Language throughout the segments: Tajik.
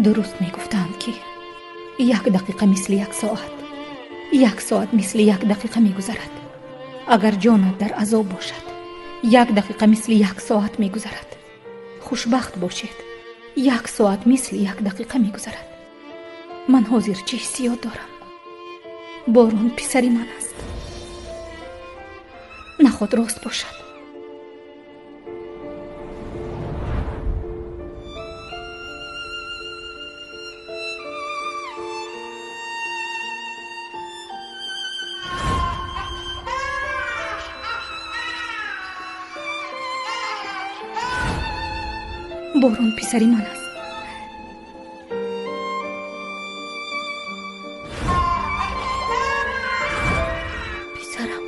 Дуруст мегуфтанд, ки як дақиқа мисли як соат, як соат мисли як дақиқа мегузарад. Агар ҷонат дар азоб бошад, як дақиқа мисли як соат мегузарад. Хушбахт бошед, як соат мисли як дақиқа мегузарад. Ман ҳозир чӣ ҳиссиёт дорам? Борон писари ман аст. Наход рост бошад. Борон писари ман аст. Писарам.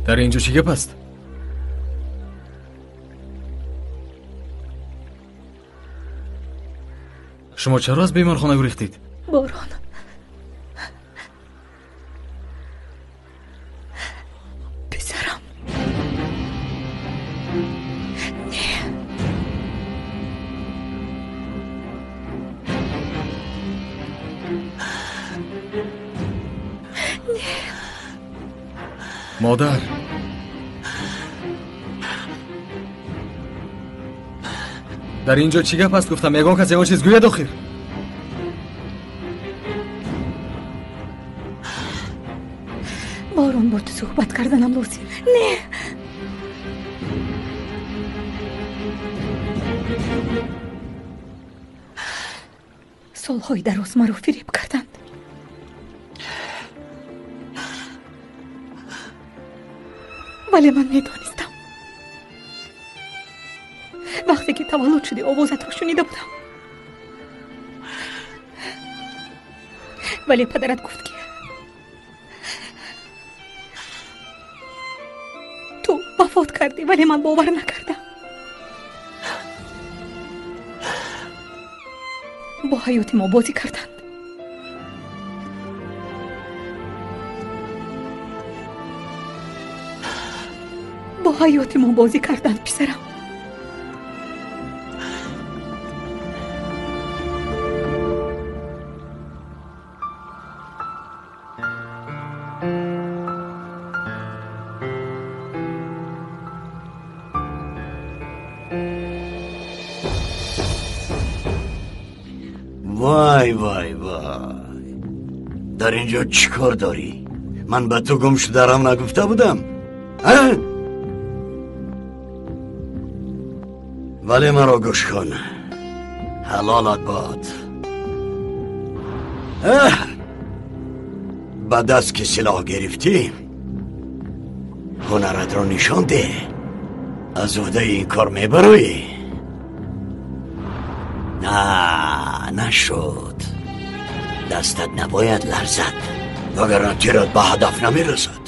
Дар ин ҷо чӣ гап аст? Шумо чаро аз беморхона гурехтед? Борон. Писарам. Не. Не. Модар. Дар ин ҷо чӣ гап аст? Гуфтам, ягон кас ягон чиз гӯяд охир. Борон, бо ту суҳбат карданам лозим. Не. Солҳои дароз маро фиреб карданд. Вале ман медонистам. Вақте ки таваллуд шудӣ, овозатро шунида будам. Вале падарат гуфт, ки ту вафот кардӣ, вале ман бовар накардам. Бо ҳаёти мо бозӣ карданд. Бо ҳаёти мо бозӣ карданд, писарам. Вай, вай, вай. Дар ин ҷо чӣ кор дорӣ? Ман ба ту гум шударам нагуфта будам? А? Вале маро гӯш кун. Ҳалолат бод. Ба даст ки силоҳ гирифтӣ, ҳунаратро нишон деҳ. Аз уҳдаи ин кор мебароӣ? На, нашуд. Дастат набояд ларзад, вагарна тират ба ҳадаф намерасад.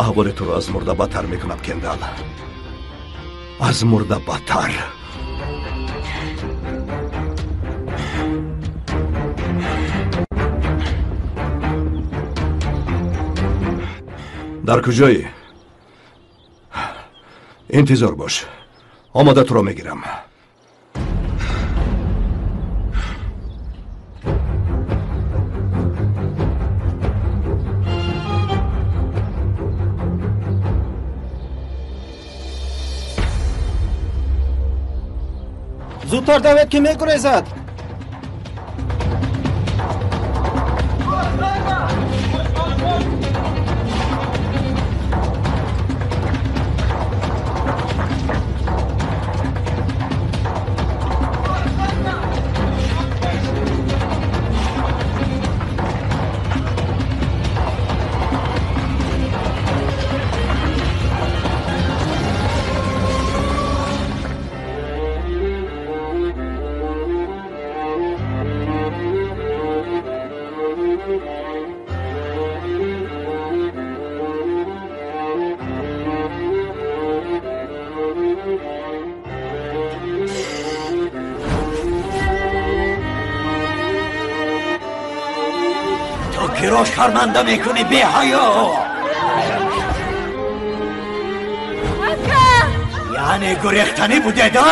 Аҳволи туро аз мурда бадтар мекунам, Кендал. Аз мурда бадтар. Дар куҷоӣ? Интизор бош. Омода туро мегирам. Зудтар давед, ки мегурезад. Киро шарманда мекунӣ беҳаё? Яъне гурехтанӣ будед, а?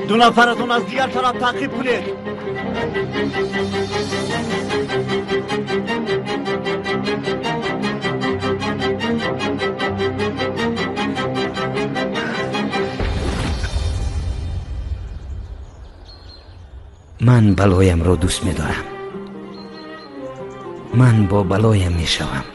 Ду нафаратон аз дигар тараф таъқиб кунед. Ман балоямро дӯст медорам. Ман бо балоям мешавам.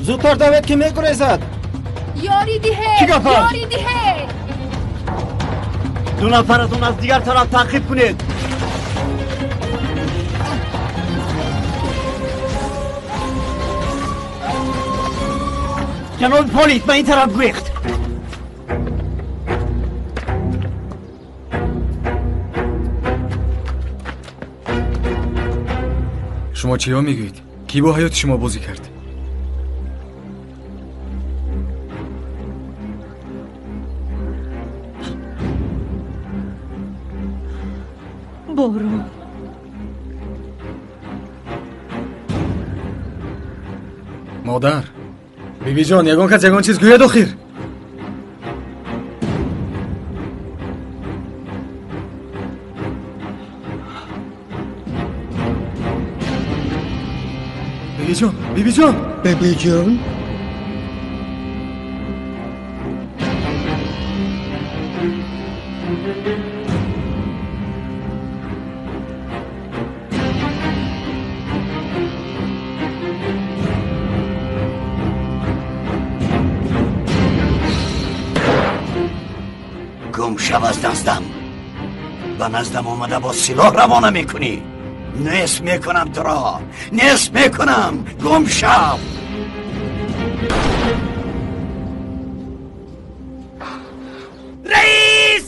Зудтар давед, ки мегурезад. Ёрӣ диҳед, ёрӣ диҳед. Ду нафаратон аз дигар тараф таъқиб кунед. Ҷаноби полис ба ин тараф гурехт. Шумо чиё мегӯед? Кӣ бо ҳаёти шумо бозӣ кард? Борон. Модар, бибиҷон, ягон кас ягон чиз гӯяд охир. Бибиҷон, бибиҷон, бибиҷон. Гум шав аз наздам. Ба наздам омада бо силоҳ равона мекунӣ. Нест мекунам туро, нест мекунам. Гум шав. Раис!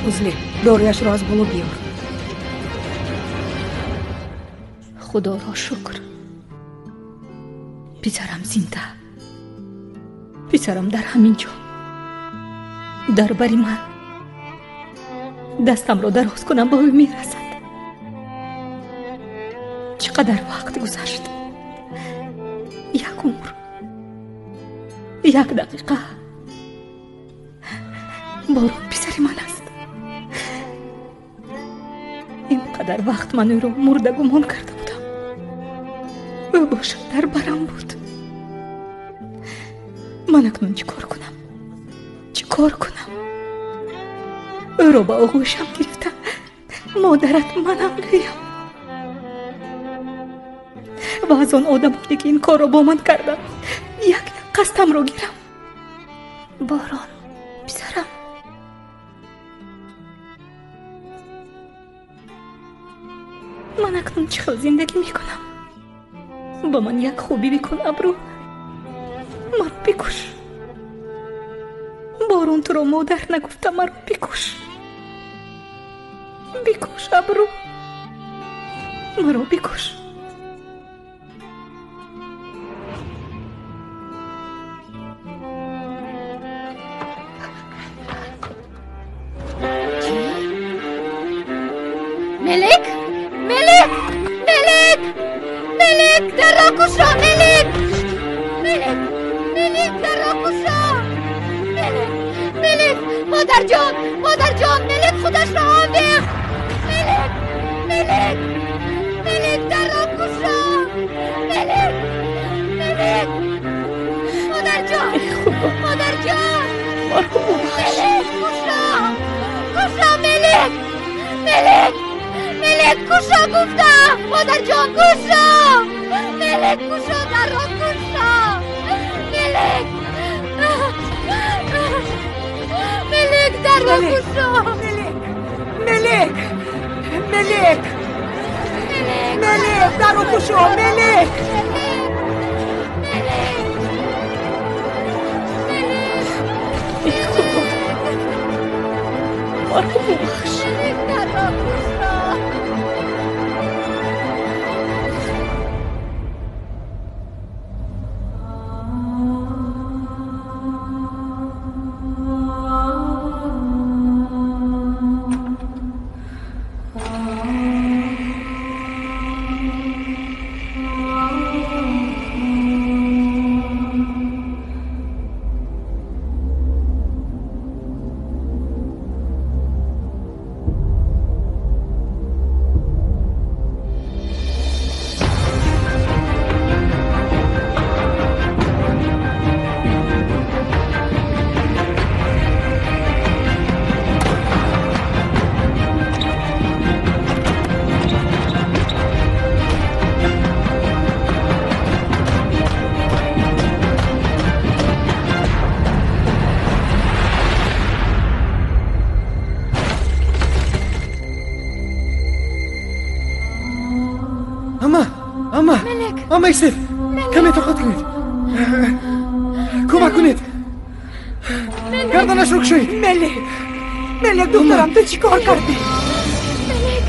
Узли, доруяшро аз боло биёр. Худоро шукр, писарам зинда, писарам дар ҳамин ҷо, дар бари ман. Дастамро дароз кунам ба ӯ мерасад. Чӣ қадар вақт гузашт? Як умр, як дақиқа. Борон писари ман аст. Ин қадар вақт ман ӯро мурда гумон карда будам. Ӯ бошад дар барам буд. Ман акнун чӣ кор кунам? Чӣ кор кунам? Ӯро ба оғӯшам гирифта модарат манам гӯям ва аз он одамоне ки ин корро бо ман карданд як як қасдамро гирам. Борон, писарам, ман акнун чӣ хел зиндагӣ мекунам? Ба ман як хубӣ бикун, Абру, маро бикуш. Борон туро модар нагуфта маро бикуш. Бикуш, Абру. Маро бикуш. Мелек! Мелек! Мелек! Мелек! Дарро кушо! Мелек! Мелек! Мелек! Дарро кушо! Мелек! Мелек! Модарҷон! Модарҷон! Мелек худашро овехт! Мелек! Мелек! Мелек! Дарро кушо! Мелек! Мелек! Модарҷон! Модарҷон! Мелек! Кушо! Кушо! Мелек! Мелек! Мелек, кушо гуфтам! Модарҷон, кушо! Мелек, кушо, дарро кушо! Мелек! Мелек, дарро кушо! Мелек! Мелек! Мелек! Мелек, дарро кушо! Мелек! Мелек! Эй Худо! Маро бубахш! Мелек, дарро кушо! Амма истед! Каме тоқат кунед! Кӯмак кунед! Гарданашро кушоед! Мелек! Мелек, духтарам, ту чӣ кор кардӣ? Мелек!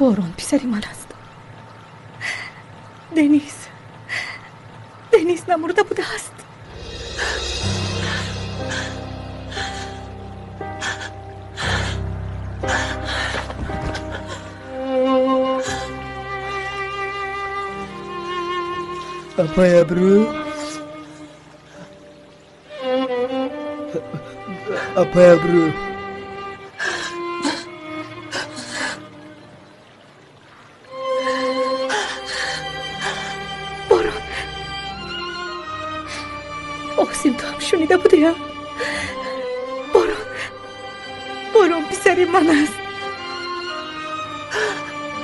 Борон писари ман аст. Денис. Денис намурда будааст. Апай Абру, апай Абру, Борон, Осим, ту ҳам шунида будия? Борон, Борон писари ман аст.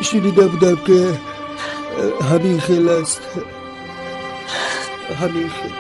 Шунида будам, ки ҳамин хел аст. Ҳамин хел.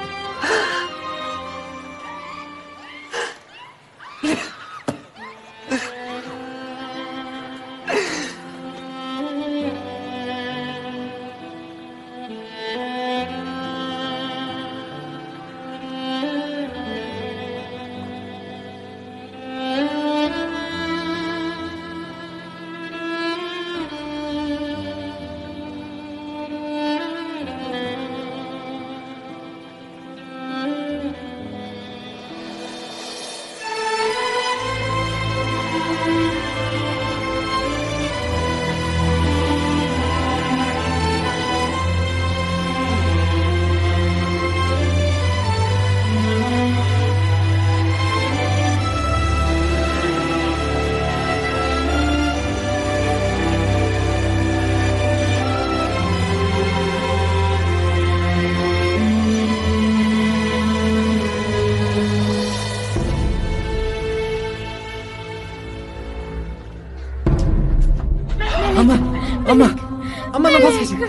Амма, нафас кашед.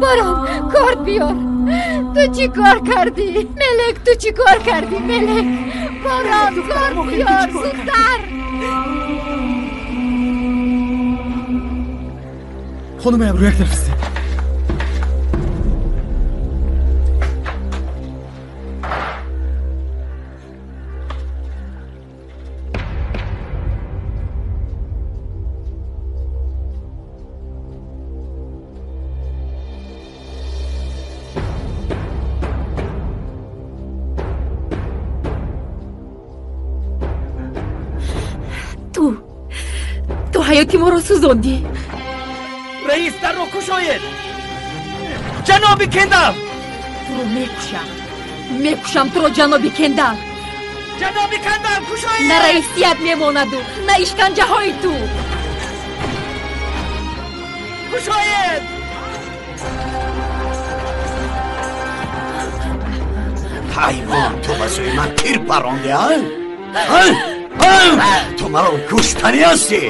Борон, корд биёр. Ту чӣ кор кардӣ? Мелек, ту чӣ кор кардӣ? Мелек, Борон, корд биёр, зудтар. Хонуми Абру, як тараф истед. Ҳаёти моро сӯзондӣ. Раис, дарро кушоед! Ҷаноби Кендал! Туро мекушам. Мекушам туро, ҷаноби Кендал. Ҷаноби Кендал, кушоед! На раисият мемонаду, на ишканҷаҳои ту. Кушоед! Ҳайвон, ту ба сӯи ман тир паронди, а? Ту маро куштанӣ ҳастӣ.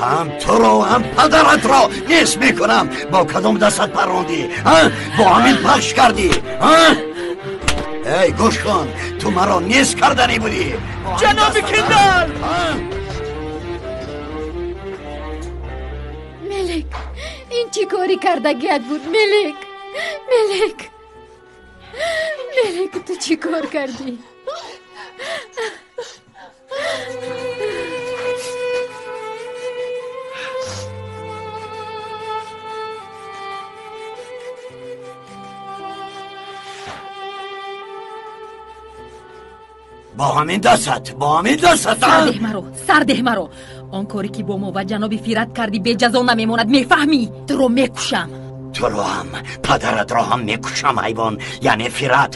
Ҳам туро, ҳам падаратро нест мекунам. Бо кадом дастат парондӣ? Бо ҳамин пахш кардӣ? Эй, гӯш кун, ту маро нест карданӣ будӣ. Ҷаноби Кендал! Мелек, ин чӣ кори кардагият буд? Мелек, Мелек, Мелек, ту чӣ кор кардӣ? Бо ҳамин дастат, бо ҳамин дастат. Сардеҳ маро, сардеҳ маро. Он коре ки бо мо ва ҷаноби Фират кардӣ беҷазо намемонад, мефаҳмӣ? Туро мекушам. Туро ҳам, падаратро ҳам мекушам, ҳайвон. Яъне Фират,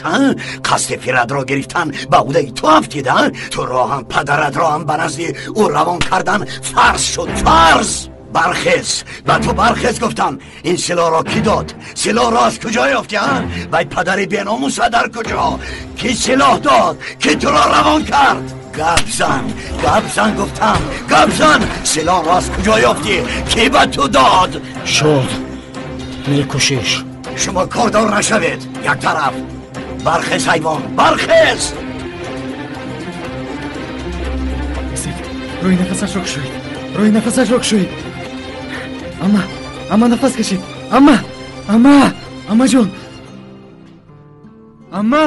қасди Фиратро гирифтан ба ӯҳдаи ту афтида. Туро ҳам, падаратро ҳам ба назди ӯ равон кардан фарз шуд, фарз. Бархез, ба ту бархез гуфтам. Ин силоҳро кӣ дод? Силоҳро аз куҷо ёфтӣ, а? Вай падари беномуса дар куҷо? Кӣ силоҳ дод? Кӣ туро равон кард? Гап зан, гап зан гуфтам, гап зан. Силоҳро аз куҷо ёфтӣ? Кӣ ба ту дод? Шуд, мекушиш. Шумо кордор нашавед. Як тараф. Бархез, ҳайвон, бархез. Рӯи нафасашро кушоед, рӯи нафасашро кушоед. Амма, амма, нафас кашед. Амма, амма, аммаҷон. Амма!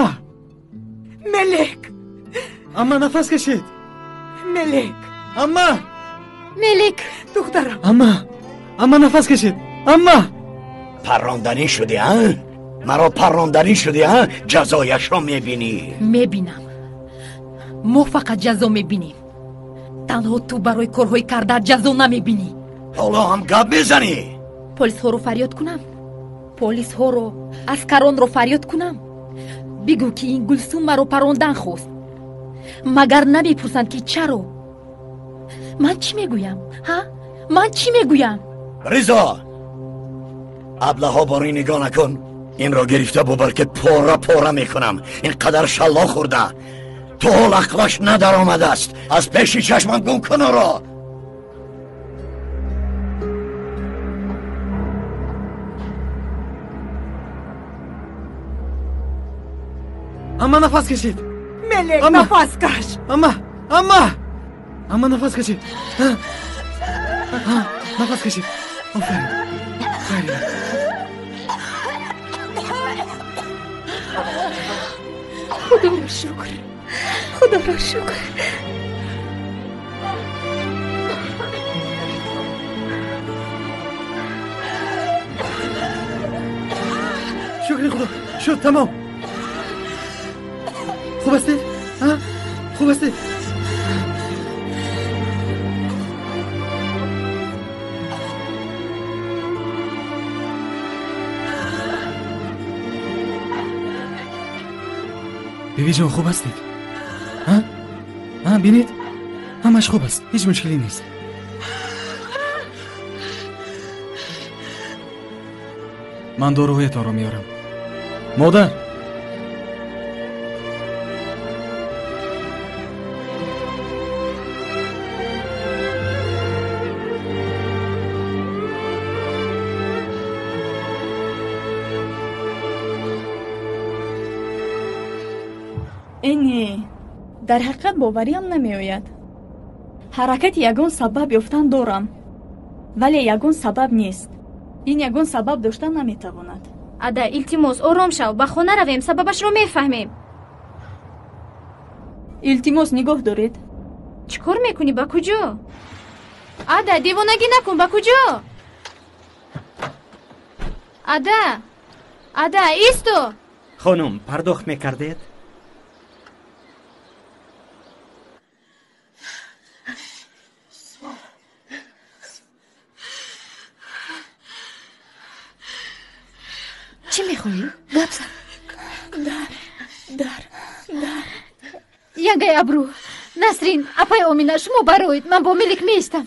Мелек! Амма, нафас кашед. Мелек! Амма! Мелек! Духтарам! Амма, амма, нафас кашед. Амма! Парронданӣ шудӣ, а? Маро парронданӣ шудӣ, а? Ҷазояшро мебинӣ. Мебинам. Мо фақат ҷазо мебинем. Танҳо ту барои корҳои кардаат ҷазо намебинӣ. Ҳоло ҳам гап мезанӣ? Полисҳоро фарёд кунам? Полисҳоро, аскаронро фарёд кунам? Бигӯ ки ин Гулсум маро парондан хост. Магар намепурсанд ки чаро? Ман чӣ мегӯям, ҳа? Ман чӣ мегӯям? Ризо, аблаҳо борӣ нигоҳ накун. Инро гирифта бубар ки пора пора мекунам. Ин қадар шалло хӯрда. То ҳол ақлаш надаромадааст. Аз пеши чашмам гум кун ӯро. Амма, нафас кашед. Мелек, нафас каш. Амма, амма, амма, нафас кашед. Нафас кашед. Офарин, офарин. Худоро шукр, худоро шукр. Шукри худо, шуд, тамом. Хуб ҳастед? Хуб ҳастед? Бибиҷон, хуб ҳастед? Бинед, ҳамаш хуб аст, ҳеҷ мушкиле нест. Ман доруҳоятонро меорам. Модар! Э не, дар ҳақиқат бовариам намеояд. Ҳаракати ягон сабаб ёфтан дорам, вале ягон сабаб нест. Ин ягон сабаб дошта наметавонад. Ада, илтимос, ором шав, ба хона равем, сабабашро мефаҳмем. Илтимос, нигоҳ доред. Чӣ кор мекунӣ, ба куҷо? Ада, девонагӣ накун, ба куҷо? Ада, ада, исто! Хонум, пардохт мекардед? Чӣ мехоҳӣ? Гап зан. Дар, дар, дар. Янгаи Абрӯ, Насрин, апай Омина, шумо бароед, ман бо Мелик меистам.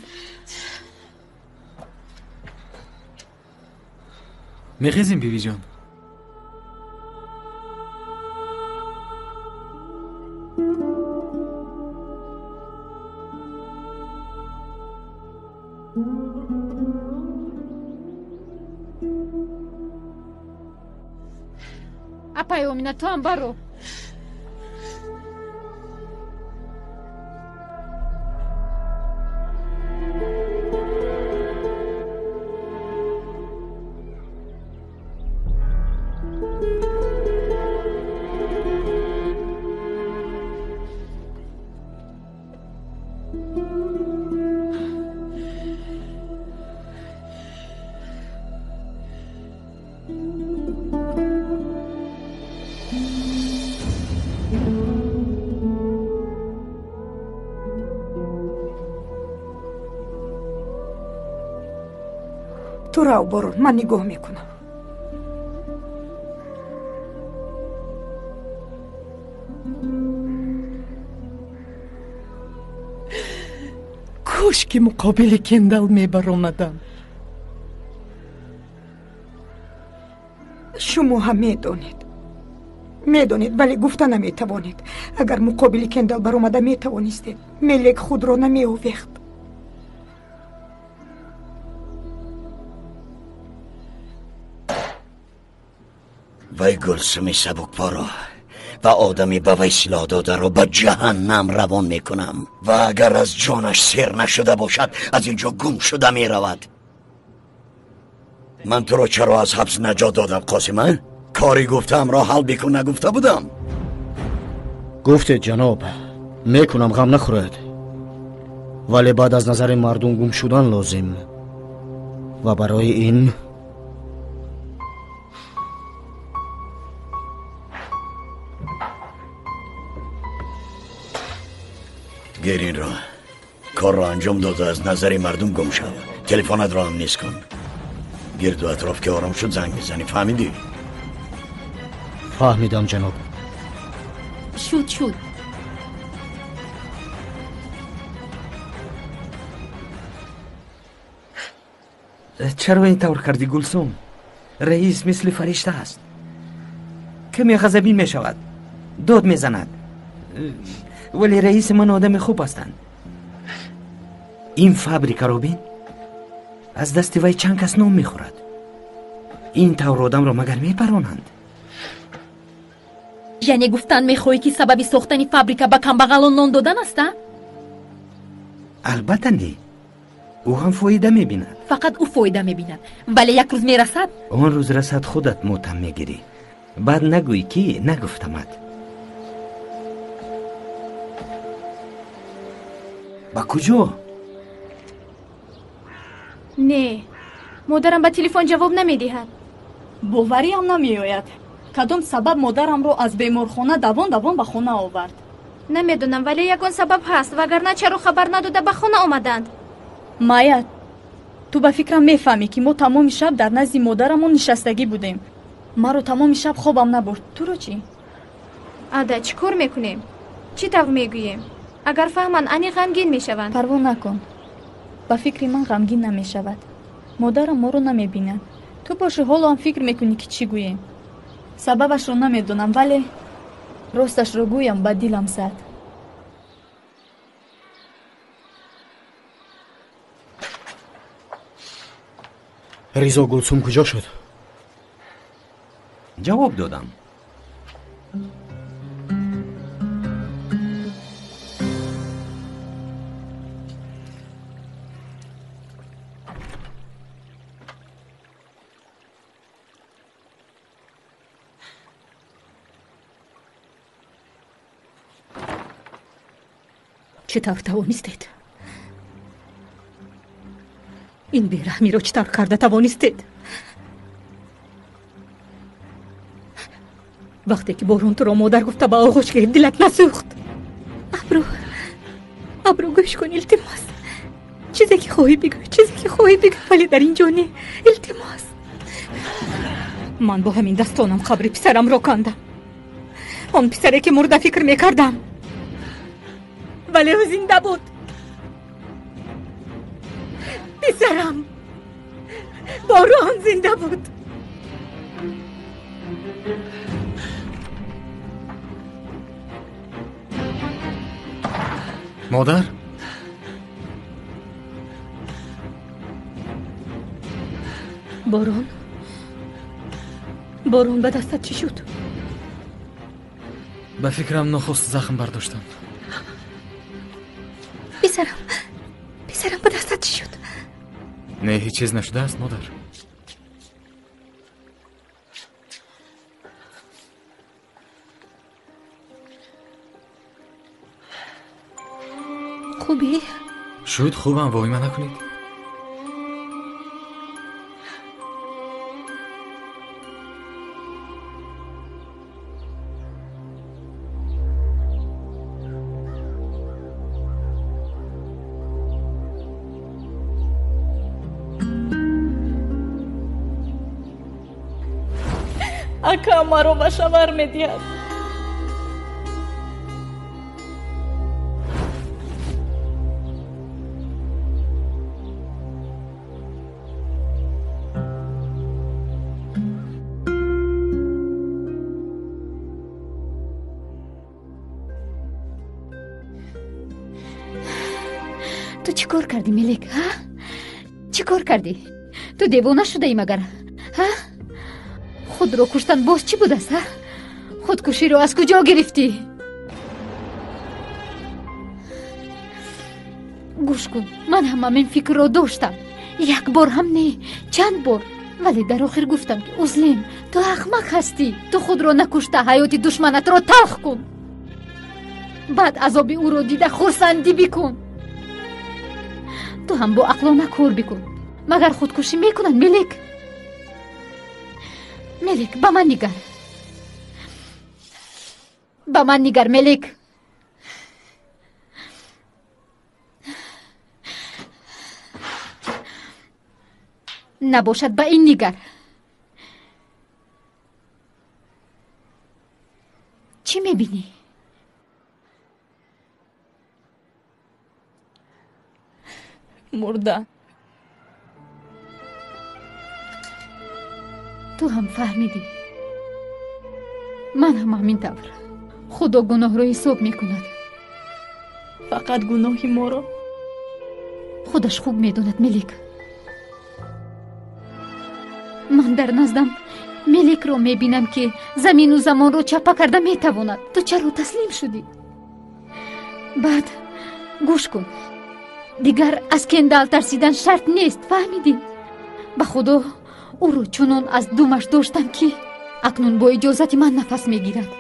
Мехезем, бибиҷон. Апай Омина, ту ҳам баро. Ту рав, Борон, ман нигоҳ мекунам. Кош ки муқобили Кендал мебаромадам. Шумо ҳам медонед, медонед, вале гуфта наметавонед. Агар муқобили Кендал баромада метавонистед, Мелек худро намеовехт. Вай Гулсуми сабукпоро ва одами ба вай силоҳ додаро ба ҷаҳаннам равон мекунам ва агар аз ҷонаш сер нашуда бошад, аз ин ҷо гум шуда меравад. Ман туро чаро аз ҳабс наҷот додам, Қосим? Кори гуфтаамро ҳал бикун нагуфта будам? Гуфтед, ҷаноб, мекунам, ғам нахӯред. Вале баъд аз назари мардум гум шудан лозим ва барои ин гир инро. Корро анҷом дода, аз назари мардум гум шав. Телефонатро ҳам низ кун. Гирду атроф ки ором шуд, занг мезанӣ. Фаҳмидӣ? Фаҳмидам, ҷаноб. Шуд, шуд. Чаро ин тавр кардӣ, Гулсум? Раис мисли фаришта аст. Каме ғазабин мешавад, дод мезанад, вале раиси ман одами хуб ҳастанд. Ин фабрикаро бин, аз дасти вай чанд кас нон мехӯрад. Ин тавр одамро магар мепаронанд? Яъне гуфтан мехоҳӣ, ки сабаби сохтани фабрика ба камбағалон нон додан аст, а? Албатта не. Ӯ ҳам фоида мебинад. Фақат ӯ фоида мебинад, вале як рӯз мерасад. Он рӯз расад, худат мотам мегирӣ. Баъд нагӯй, ки нагуфтамад. Ба куҷо? Не, модарам ба телефон ҷавоб намедиҳад. Бовариам намеояд. Кадом сабаб модарамро аз беморхона давон давон ба хона овард? Намедонам, вале ягон сабаб ҳаст, вагарна чаро хабар надода ба хона омаданд? Майя, ту ба фикрам мефаҳмӣ, ки мо тамоми шаб дар назди модарамон нишастагӣ будем. Маро тамоми шаб хобам набурд. Туро чӣ? Ада, чӣ кор мекунем? Чӣ тавр мегӯем? Агар фаҳманд, ани ғамгин мешаванд. Парво накун. Ба фикри ман ғамгин намешавад. Модарам моро намебинад. Ту боши, ҳоло ҳам фикр мекунӣ, ки чӣ гӯем. Сабабашро намедонам, вале росташро гӯям, ба дилам зад. Ризо, Гулсум куҷо шуд? Ҷавоб додам. Чӣ тавр тавонистед? Ин бераҳмиро чӣ тавр карда тавонистед? Вақте ки Борон туро модар гуфта ба оғӯш гирифт, дилат насӯхт? Абрӯ, Абрӯ, гӯш кун, илтимос. Чизе ки хоҳӣ бигӯ, чизе ки хоҳӣ бигӯ, вале дар ин ҷо не, илтимос. Ман бо ҳамин дастонам қабри писарамро кандам. Он писаре ки мурда фикр мекардам, вале ӯ зинда буд. Писарам Борон зинда буд. Модар? Борон, Борон, ба дастат чӣ шуд? Ба фикрам нохуст захм бардоштам. Писарам, писарам, ба дастат чӣ шуд? Не, ҳеҷ чиз нашудааст, модар. Хубӣ? Шуд, хубам, воҳима накунед. Ака маро ба шавар медиҳад. Ту чӣ кор кардӣ, Мелек? Ҳа, чӣ кор кардӣ? Ту девона шудаӣ магар? Ҳа, худро куштан боз чӣ будааст? Ҳа, худкуширо аз куҷо гирифтӣ? Гӯш кун, ман ҳам ҳамин фикрро доштам. Як бор ҳам не, чанд бор. Вале дар охир гуфтам ки Узлим, ту ахмақ ҳастӣ. Ту худро накушта ҳаёти душманатро талх кун. Баъд азоби ӯро дида хурсандӣ бикун. Ту ҳам бо ақлона кор бикун. Магар худкушӣ мекунанд, Мелек? Мелек, ба ман нигар, ба ман нигар, Мелек. Набошад, ба ин нигар. Чӣ мебинӣ? Мурда. Ту ҳам фаҳмидӣ. Ман ҳам ҳамин тавр. Худо гуноҳро ҳисоб мекунад. Фақат гуноҳи моро худаш хуб медонад, Мелик. Ман дар наздам Меликро мебинам, ки замину замонро чапа карда метавонад. Ту чаро таслим шудӣ? Баъд гӯш кун, дигар аз Кендал тарсидан шарт нест, фаҳмидӣ? Ба Худо, ӯро чунон аз думаш доштам, ки акнун бо иҷозати ман нафас мегирад.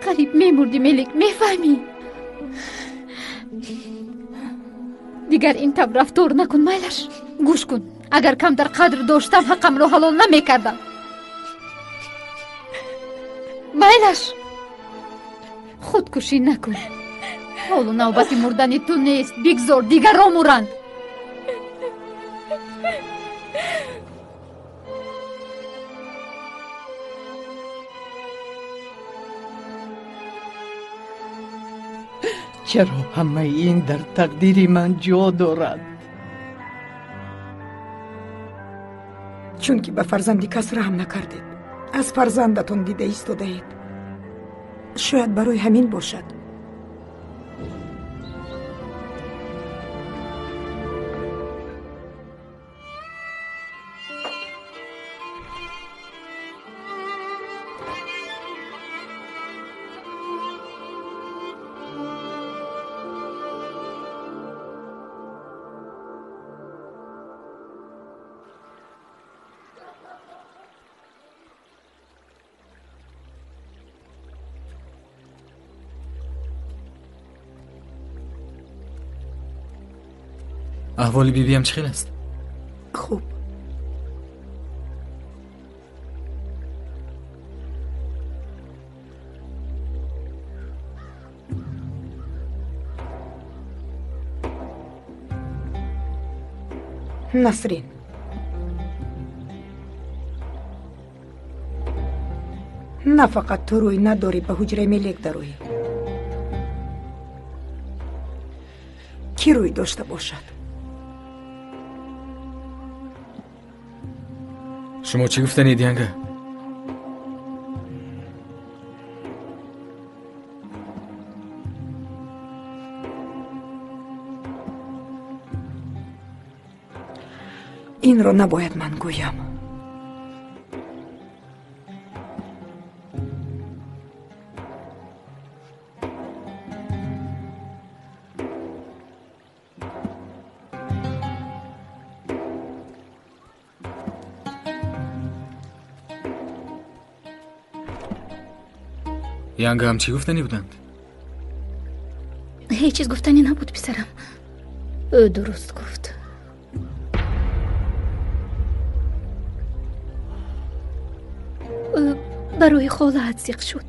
Қариб мемурдӣ, Мелик, мефаҳмӣ? Дигар ин тавр рафтор накун, майлаш. Гӯш кун, агар камтар қадр доштам, ҳаққамро ҳалол намекардам. Майлаш, худкушӣ накун. Ҳолу навбати мурдани ту нест. Бигзор дигарро муранд. Чаро ҳамаи ин дар тақдири ман ҷо дорад? Чунки ба фарзанди кас раҳм накардед, аз фарзандатон дида истодаед. Шояд барои ҳамин бошад. Аҳволи бибиям чӣ хел аст? Хуб. Насрин, На фақат ту рӯй надорӣ ба ҳуҷраи Мелек дароӣ. Кӣ рӯй дошта бошад? Шумо чӣ гуфтанед, янга? Инро набояд ман гӯям. Янга ҳам чӣ гуфтанӣ буданд? Ҳеҷ чиз гуфтанӣ набуд, писарам. Ӯ дуруст гуфт. Ӯ барои холаат зиқ шуд.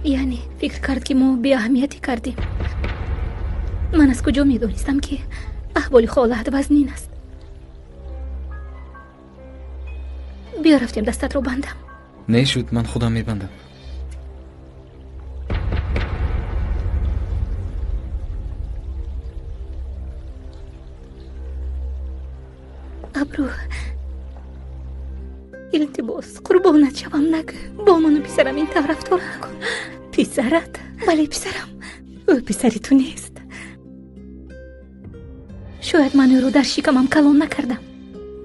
Яъне фикр кард, ки мо беаҳамиятӣ кардем. Ман аз куҷо медонистам, ки аҳволи холаат вазнин аст? Биё рафтем, дастатро бандам. Не шуд, ман худам мебандам. Абрӯ, илтибос, қурбонат шавам, нагӯ. Бо ману писарам ин тавр рафтор накун. Писарат? Бале, писарам. Ӯ писари ту нест. Шояд ман ӯро дар шикамам калон накардам,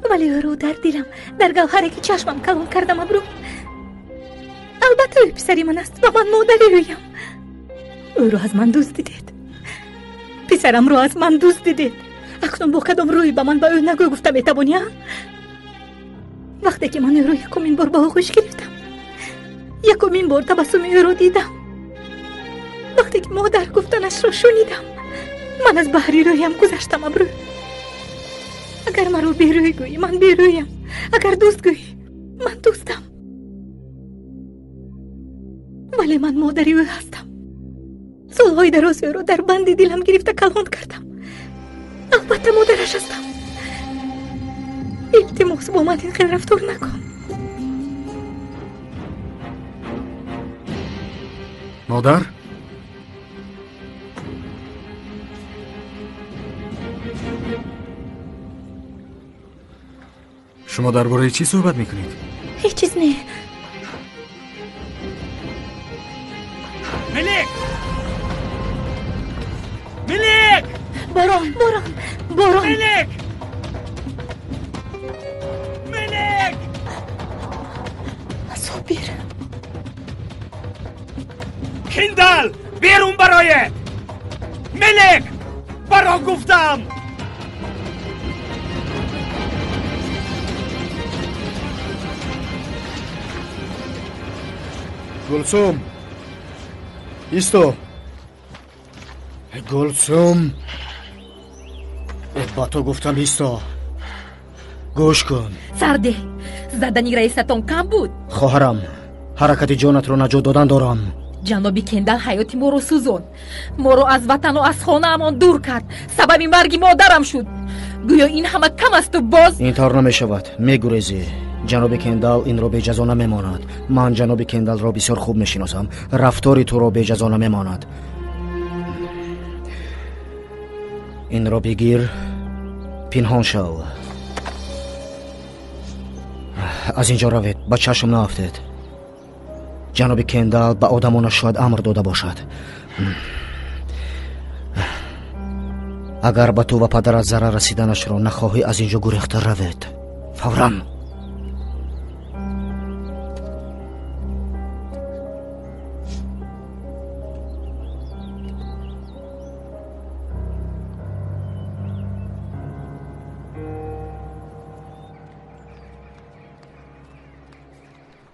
вале ӯро дар дилам, дар гавҳаре ки чашмам калон кардам. Абрӯ, албатта ӯ писари ман аст ва ман модари ӯям. Ӯро аз ман дуздидед, писарамро аз ман дуздидед. Акнун бо кадом рӯй ба ман ба ӯ нагӯ гуфта метавонӣ? Вақте ки ман ӯро якумин бор ба оғӯш гирифтам, якумин бор табассуми ӯро дидам, вақте ки модар гуфтанашро шунидам, ман аз баҳри рӯям гузаштам. Абрӯ, агар маро берӯй гӯӣ, ман берӯям. Агар дӯст гӯӣ, ман дӯстам. Вале ман модари ӯ ҳастам. Солҳои дароз ӯро дар банди дилам гирифта калон кардам. Албатта модараш ҳастам. Илтимос, бо ман ин хел рафтор накун. Модар? Шумо дар бораи чӣ суҳбат мекунед? Ҳеҷ чиз не. Мелек! Мелек! Борон, борон, борон! Мелек! Мелек! Собир. Кендал, берун бароед! Мелек! Баро гуфтам! Гулсум, исто. Гулсум, ба ту гуфтам исто. Гӯш кун. Сарде, задани раисатон кам буд. Хоҳарам, ҳаракати ҷонатро наҷот додан дорам. Ҷаноби Кендал ҳаёти моро сӯзонд, моро аз ватану аз хонаамон дур кард, сабаби марги модарам шуд. Гӯё ин ҳама кам асту боз. Ин тавр намешавад, мегурезӣ. Ҷаноби Кендал инро беҷазо намемонад. Ман ҷаноби Кендалро бисёр хуб мешиносам. Рафтори туро беҷазо намемонад. Инро бигир, пинҳон шав. Аз инҷо равед, ба чашм наафтед. Ҷаноби Кендал ба одамонаш шояд амр дода бошад. Агар ба ту ва падарат зарар расиданашро нахоҳӣ, аз инҷо гурехта равед. Фавран.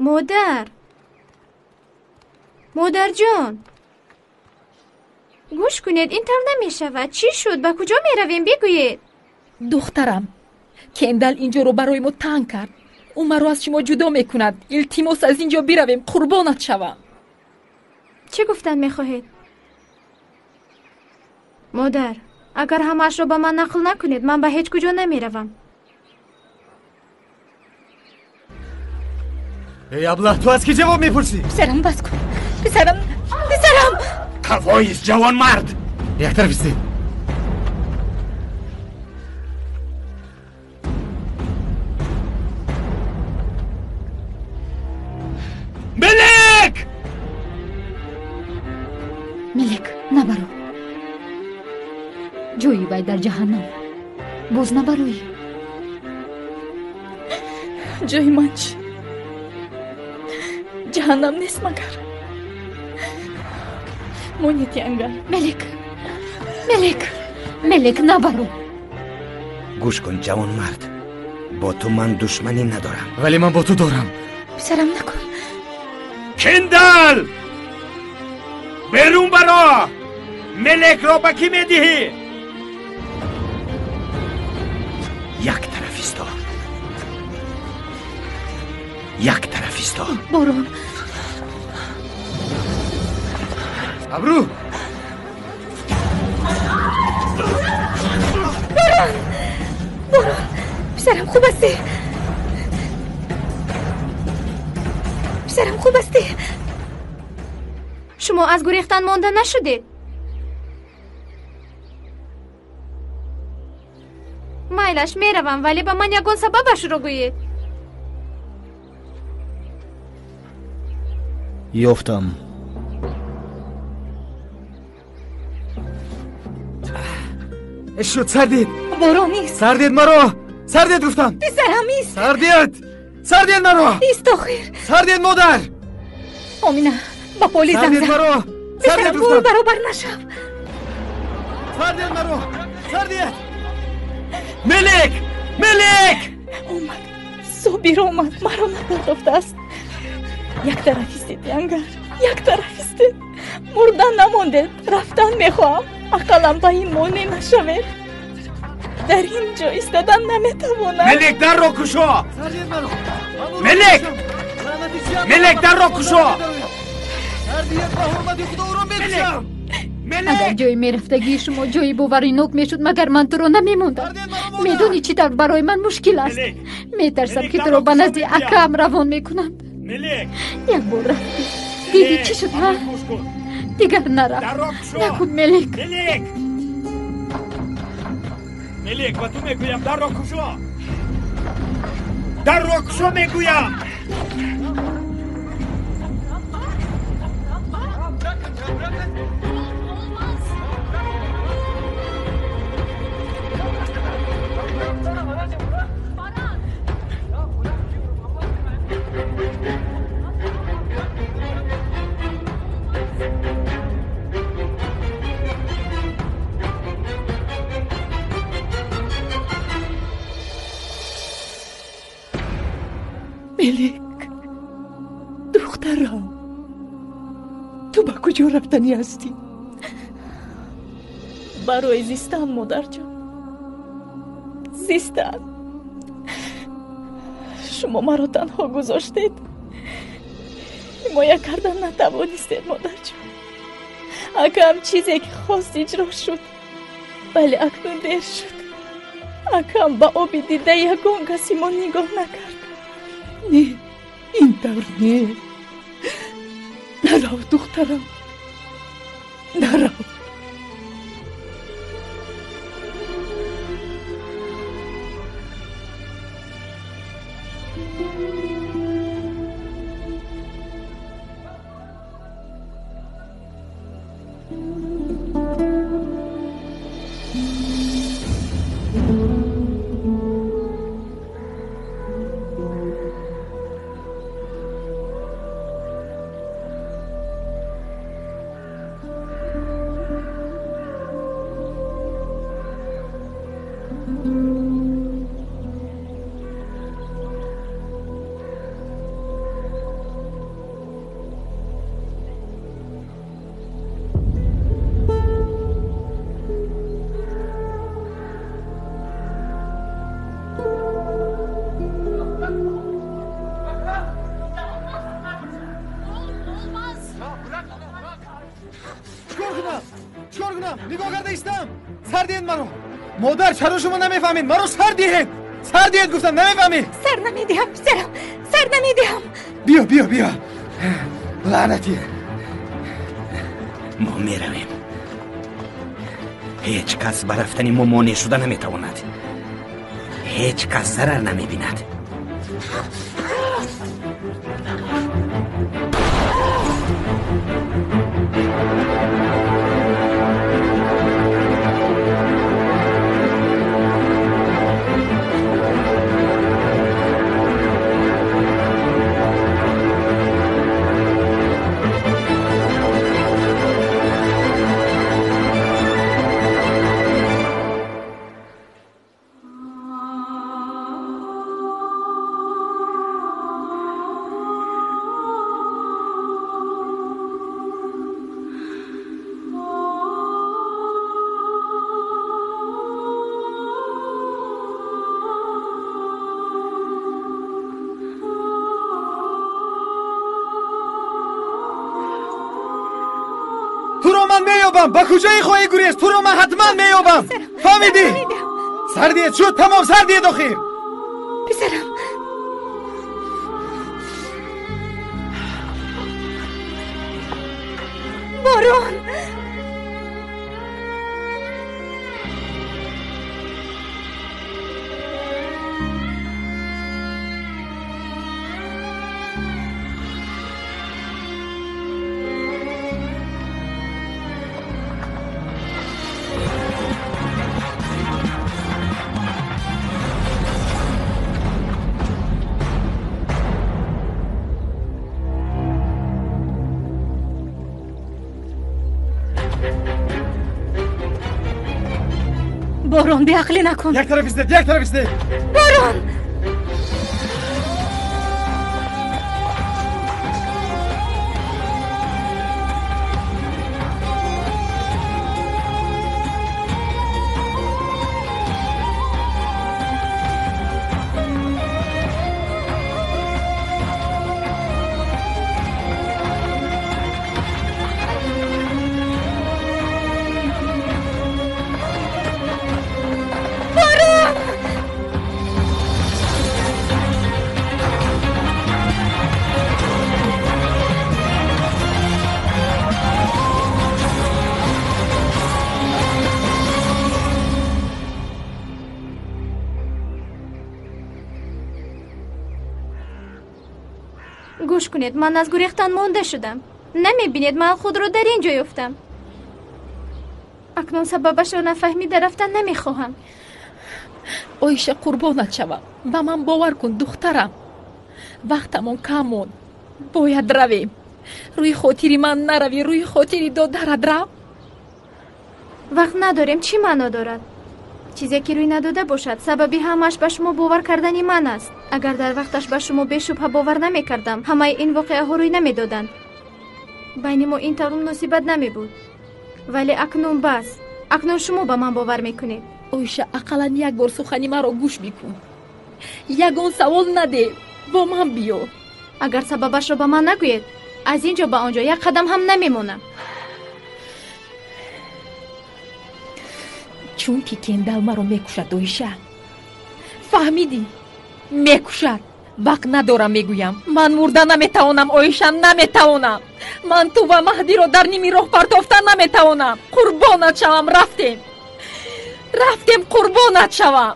Модар, модарҷон, гӯш кунед, ин тавр намешавад. Чӣ шуд? Ба куҷо меравем? Бигӯед. Духтарам, Кендал инҷоро барои мо танг кард. Ӯ маро аз шумо ҷудо мекунад. Илтимос, аз инҷо биравем, қурбонат шавам. Чӣ гуфтан мехоҳед? Модар, агар ҳамаашро ба ман нақл накунед, ман ба ҳеҷ куҷо намеравам. Эй аблаҳ, ту аз кӣ ҷавоб мепурсӣ? Писарам, бас кун. Писарам, писарам! Қафоист, ҷавонмард! Як тараф истед. Мелек! Мелек, набаро. Ҷои вай дар ҷаҳаннам. Боз набароӣ. Ҷои ман чӣ? Ҷаҳаннам нест магар? Монед, янгар. Мелек, Мелек, Мелек, набаро. Гӯш кун, ҷавонмард, бо ту ман душманӣ надорам. Вале ман бо ту дорам. Писарам, накун. Кендал! Берун баро! Мелекро ба кӣ медиҳӣ? Як тараф исто. Як тараф исто. Борон. Абру! Борон! Борон! Писарам, хуб ҳастӣ? Писарам, хуб ҳастӣ? Шумо аз гурехтан монда нашудед? Майлаш, меравам, вале ба ман ягон сабабашро гӯед. Ёфтам. Шуд, сардид. Борон, ист. Сардид маро. Сардид гуфтам. Писарам, ист. Сардид. Сардид маро. Ист, охир. Сардид, модар. Омина, ба полис занг Сардид зан. маро. Сардид Писарам, бо гуфтам. баробар нашав. Сардид маро. Сардид. Мелек! Мелек! Омад, Собир омад, маро напардохтааст. Як тараф истед, янгар, як тараф истед. Мурдан намондед, рафтан мехоҳам. Ақаллан ба ин монеъ нашавед. Дар ин ҷо истодан наметавонам. Мелек, дарро кушо! Сардид маро. Мелек! Мелек, дарро кушо! Сардид, ба ҳурмати Худо ӯро мекушам. Агар ҷои мерафтагии шумо ҷои боваринок мешуд, магар ман туро намемондам? Медонӣ, чӣ тавр барои ман мушкил аст? Метарсам, ки туро ба назди акаам равон мекунанд. Мелек! Як бор рафтӣ, дидӣ чӣ шуд, ҳа? Дигар нарафт. Накун, Мелек. Мелек! Мелек, ба ту мегӯям, дарро кушо! Дарро кушо, мегӯям! Мелек, духтарам, ту ба куҷо рафтанӣ ҳастӣ? Барои зистан, модарҷон, зистан. Шумо маро танҳо гузоштед, ҳимоя кардан натавонистед, модарҷон. Акам чизе ки хост иҷро шуд, вале акнун дер шуд. Акам ба оби дида ягон каси мо нигоҳ накард. Не, ин тавр не. Нарав, духтарам, нарав. Чикор кунам? Чикор кунам? Нигоҳ карда истам. Сар диҳед маро. Модар, чаро шумо намефаҳмед? Маро сар диҳед. Сар диҳед гуфтам, намефаҳмӣ? Сар намедиҳам, писарам, сар намедиҳам. Биё, биё, биё. Лаънатӣ. Мо меравем. Ҳеҷ кас ба рафтани мо монеъ шуда наметавонад. Ҳеҷ кас зарар намебинад. Ба куҷое хоҳӣ гурез? Туро ман ҳатман меёбам. Фаҳмидӣ? Сар диҳед, шуд, тамом, сар диҳед охир. Писарам. Борон! Борон, беақлӣ накун. Як тараф истед, як тараф истед. Борон! Гӯш кунед, ман аз гурехтан монда шудам. Намебинед, ман худро дар ин ҷо ёфтам. Акнун сабабашро нафаҳмида рафтан намехоҳам. Оиша, қурбонат шавам. Ба ман бовар кун, духтарам. Вақтамон кам монд. Бояд равем. Рӯи хотири ман наравӣ, рӯи хотири додарат рав. Вақт надорем, чӣ маъно дорад? Чизе ки рӯй надода бошад, сабаби ҳамааш ба шумо бовар кардани ман аст. Агар дар вақташ ба шумо бешубҳа бовар намекардам, ҳамаи ин воқеаҳо рӯй намедоданд. Байни мо ин тавр муносибат намебуд. Вале акнун бас. Акнун шумо ба ман бовар мекунед. Оиша, ақаллан як бор сухани маро гӯш бикун. Ягон савол наде, бо ман биё. Агар сабабашро ба ман нагӯед, аз ин ҷо ба он ҷо як қадам ҳам намемонам. Чунки Кендал маро мекушад, Оиша. Фаҳмидӣ? Мекушад. Вақт надорам, мегӯям. Ман мурда наметавонам, Оиша, наметавонам. Ман ту ва Маҳдиро дар ними роҳ партофта наметавонам. Қурбонат шавам, рафтем. Рафтем, қурбонат шавам.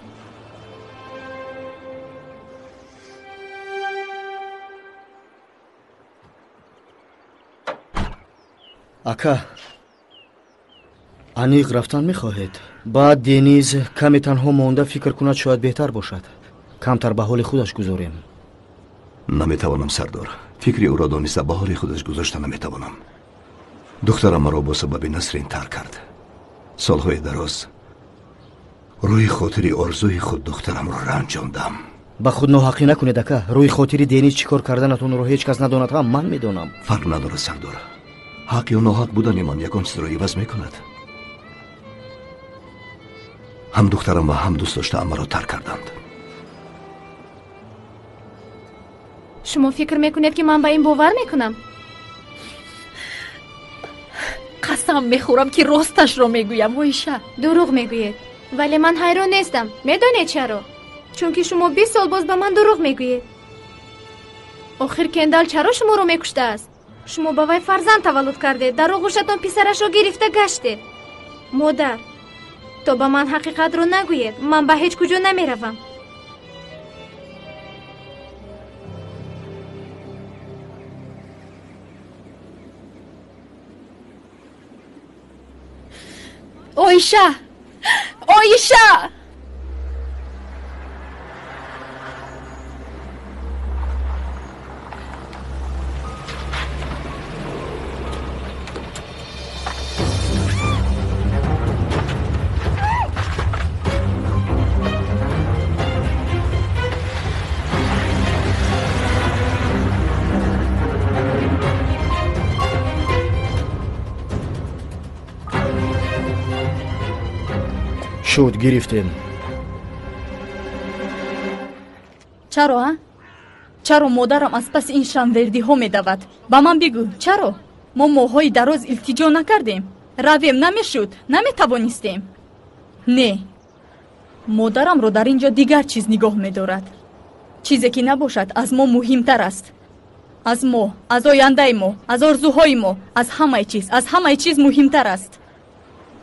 Ака, аниқ рафтан мехоҳед? Баъд Дениз каме танҳо монда фикр кунад, шояд беҳтар бошад. Камтар ба ҳоли худаш гузорем. Наметавонам, сардор. Фикри ӯро дониста ба ҳоли худаш гузошта наметавонам. Духтарам маро бо сабаби Насрин тарк кард. Солҳои дароз рӯи хотири орзуи худ духтарамро ранҷондам. Ба худ ноҳақӣ накунед, ака. Рӯи хотири Дениз чӣ кор карданатонро ҳеҷ кас надонад, ҳам ман медонам. Фарқ надорад, сардор. Ҳақ ё ноҳақ будани ман ягон чизро иваз мекунад. Ҳам духтарам ва ҳам дӯст доштаам маро тарк карданд. Шумо фикр мекунед, ки ман ба ин бовар мекунам? Қасам мехӯрам, ки росташро мегӯям, Оиша. Дурӯғ мегӯед. Вале ман ҳайрон нестам. Медонед чаро? Чунки шумо 20 сол боз ба ман дурӯғ мегӯед. Охир Кендал чаро шуморо мекуштааст? Шумо ба вай фарзанд таваллуд кардед, дар оғӯшатон писарашро гирифта гаштед. Модар, то ба ман ҳақиқатро нагӯед, ман ба ҳеҷ куҷо намеравам. Оиша! Оиша! Шуд, гирифтем. Чаро, а? Чаро модарам аз паси ин шамвердиҳо медавад? Ба ман бигӯ, чаро? Мо моҳҳои дароз илтиҷо накардем. Равем намешуд, наметавонистем. Не. Модарамро дар ин ҷо дигар чиз нигоҳ медорад. Чизе ки набошад, аз мо муҳимтар аст. Аз мо, аз ояндаи мо, аз орзуҳои мо, аз ҳамаи чиз, аз ҳамаи чиз муҳимтар аст.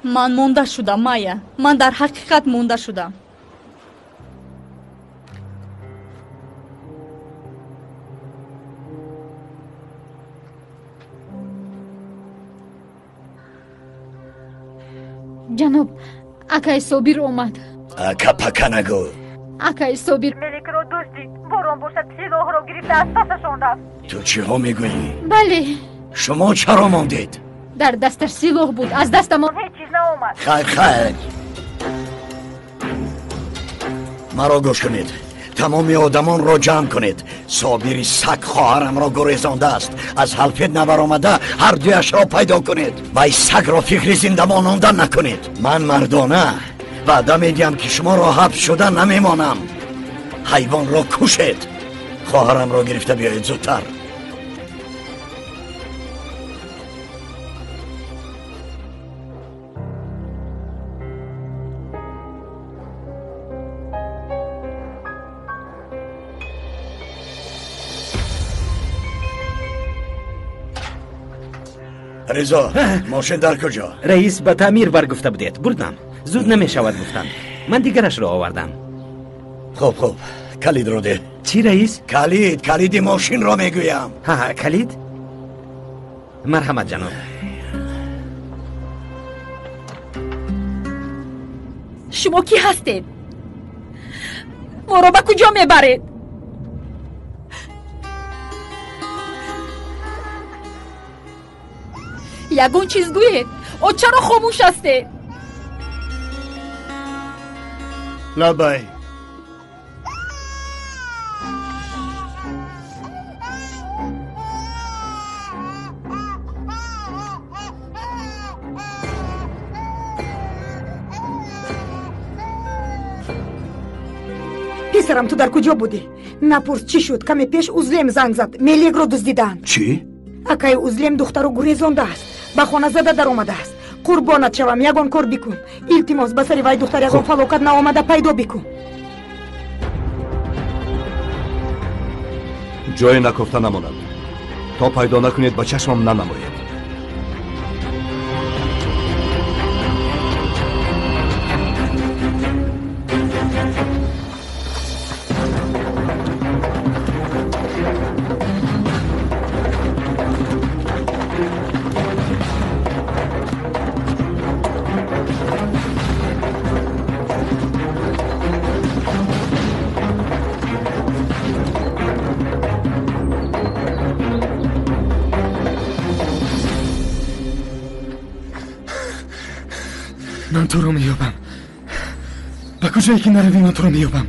Ман монда шудам, Майя. Ман дар ҳақиқат монда шудам. Ҷаноб, акай Собир омад. Ака пака нагӯ. Акай Собир Меликро дуздид. Борон бошад, силоҳро гирифта аз пасашон рафт. Ту чиҳо мегӯӣ? Бале. Шумо чаро мондед? Дар дасташ силоҳ буд, аз дастамон ҳеҷ чиз наомад. Хайр, хайр. Маро гӯш кунед. Тамоми одамонро ҷамъ кунед. Собири саг хоҳарамро гурезондааст. Аз ҳалфет набаромада ҳар дуяшро пайдо кунед. Вай сагро фикри зиндамононда накунед. Ман мардона ваъда медиҳам, ки шуморо ҳабс шуда намемонам. Ҳайвонро кушед. Хоҳарамро гирифта биёед зудтар. Ризо, мошин дар куҷо? Раис ба таъмир баргуфта будед. Бурдам. Зуд намешавад гуфтанд. Ман дигарашро овардам. Хуб, хуб. Калидро деҳ. Чӣ, раис? Калид, калиди мошинро мегӯям. Ҳа, калид? Марҳамат, ҷаноб. Шумо кӣ ҳастед? Моро ба куҷо мебаред? Ягон чиз гӯед. О, чаро хомӯш ҳастед? Лабай. Писарам, ту дар куҷо будӣ? Напурс, чӣ шуд? Каме пеш Узлем занг зад. Мелекро дуздидаанд. Чӣ? Акаи Узлем духтаро гурезондааст. Ба хона зада даромадааст. Қурбонат шавам, ягон кор бикун. Илтимос, ба сари вай духтар ягон фалокат наомада пайдо бикун. Ҷое накофта намонад. То пайдо накунед, ба чашмам нанамоед. Ман туро меёбам. Ба куҷое ки наравӣ, ман туро меёбам.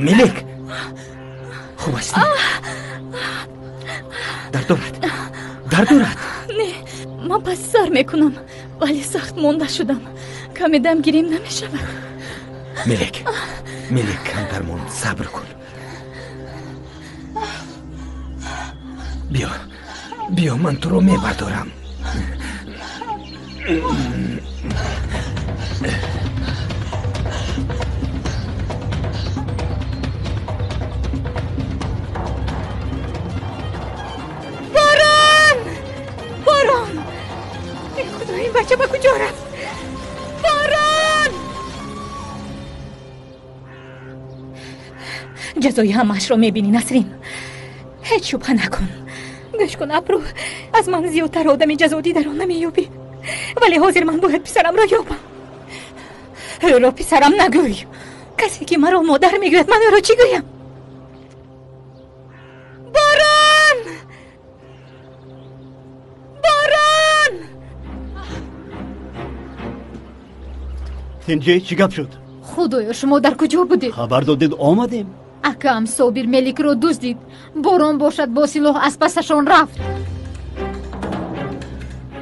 Мелек, хуб ҳастӣ? Дард дорад? Дард дорад? Не, ман пас сар мекунам, вале сахт монда шудам. Каме дам гирем намешавад. Мелек, Мелек, камтар монд, сабр кун. Биё, Биё, ман туро мебардорам. Борон! Борон! Эй Худо, ин бача ба куҷо рафт? Борон! Ҷазои ҳамаашро мебинӣ, Насрин. Ҳеҷ шубҳа накун. Гӯш кун, Абру, аз ман зиёдтар одами ҷазодидаро намеёбӣ. Вале ҳозир ман бояд писарамро ёбам. Ӯро писарам нагӯй. Касе ки маро модар мегӯяд, ман ӯро чӣ гӯям? Борон! Борон! Тинҷӣ, чӣ гап шуд? Худоё, шумо дар куҷо будед? Хабар додед, омадем. Акам Собир Меликро дуздид. Борон бошад бо силоҳ аз пасашон рафт.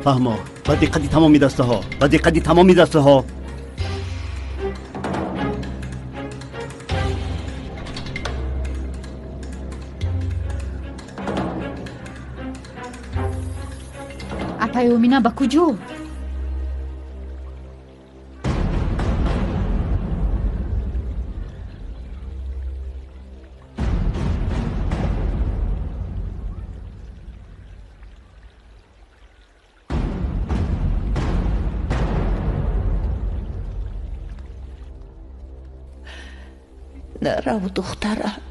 Фаҳмо, ба диққати тамоми дастаҳо, ба диққати тамоми дастаҳо. Апаи Омина ба куҷо? Нарав, духтарам,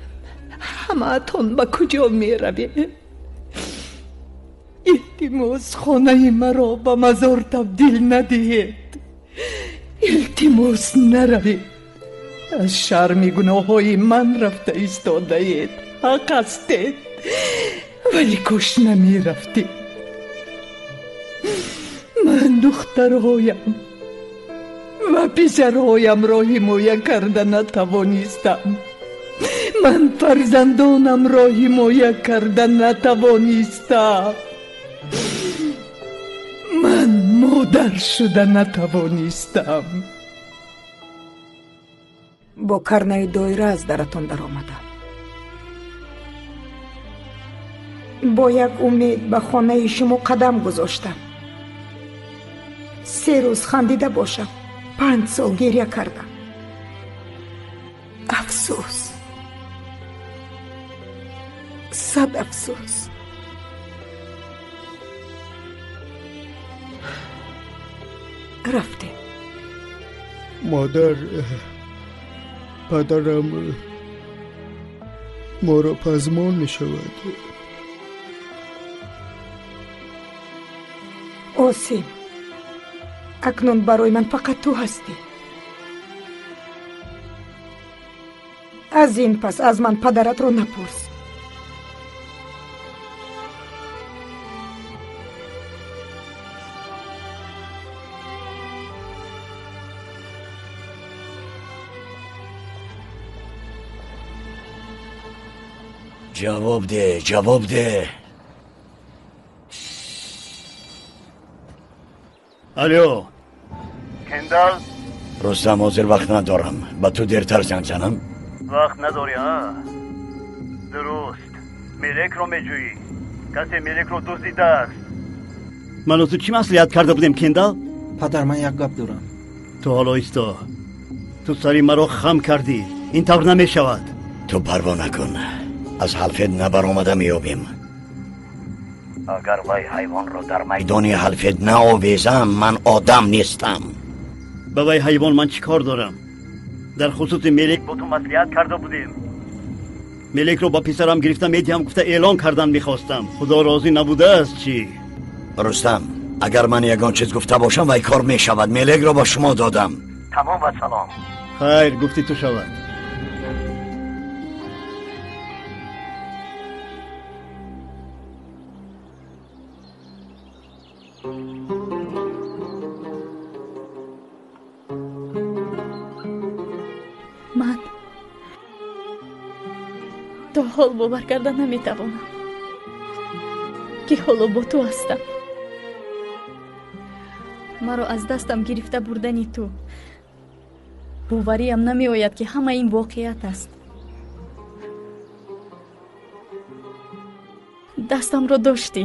ҳамаатон ба куҷо меравем? Илтимос, хонаи маро ба мазор табдил надиҳед. Илтимос, наравед. Аз шарми гуноҳҳои ман рафта истодаед. Ҳақ ҳастед, вале кош намерафтед. Ман духтарҳоям ва писарҳоямро ҳимоя карда натавонистам. Ман фарзандонамро ҳимоя карда натавонистам. Ман модар шуда натавонистам. Бо карнаи доира аз даратон даромадам. Бо як умед ба хонаи шумо қадам гузоштам. 3 рӯз хандида бошам, 5 сол гиря кардам. Афсӯс, сад афсӯс. Рафтем. Модар, падарам моро пазмон мешавад. Осим, акнун барои ман фақат ту ҳастӣ. Аз ин пас аз ман падаратро напурс. Ҷавоб деҳ, ҷавоб деҳ. Алло. Кендал? Рустам, ҳозир вақт надорам. Ба ту дертар занг занам? Вақт надорӣ, а? Дуруст. Мелекро меҷӯӣ. Касе Мелекро дуздидааст. Ману ту чӣ маслиҳат карда будем, Кендал? Падар, ман як гап дорам. Ту ҳоло исто. Ту сари маро хам кардӣ. Ин тавр намешавад. Ту парво накун. Аз ҳалфет набаромада меёбем. Агар вай ҳайвонро дар майдони ҳалфет наовезам, ман одам нестам. Ба вай ҳайвон ман чӣ кор дорам? Дар хусуси Мелек бо ту маслиҳат карда будем. Мелекро ба писарам гирифта медиҳам гуфта эълон кардан мехостам. Худо розӣ набудааст чӣ? Рустам, агар ман ягон чиз гуфта бошам, вай кор мешавад. Мелекро ба шумо додам. Тамом ва салом. Хайр, гуфти ту шавад. Ман то ҳол бовар карда наметавонам, ки ҳоло бо ту ҳастам. Маро аз дастам гирифта бурдани ту. Бовариам намеояд, ки ҳама ин воқеият аст. Дастамро доштӣ,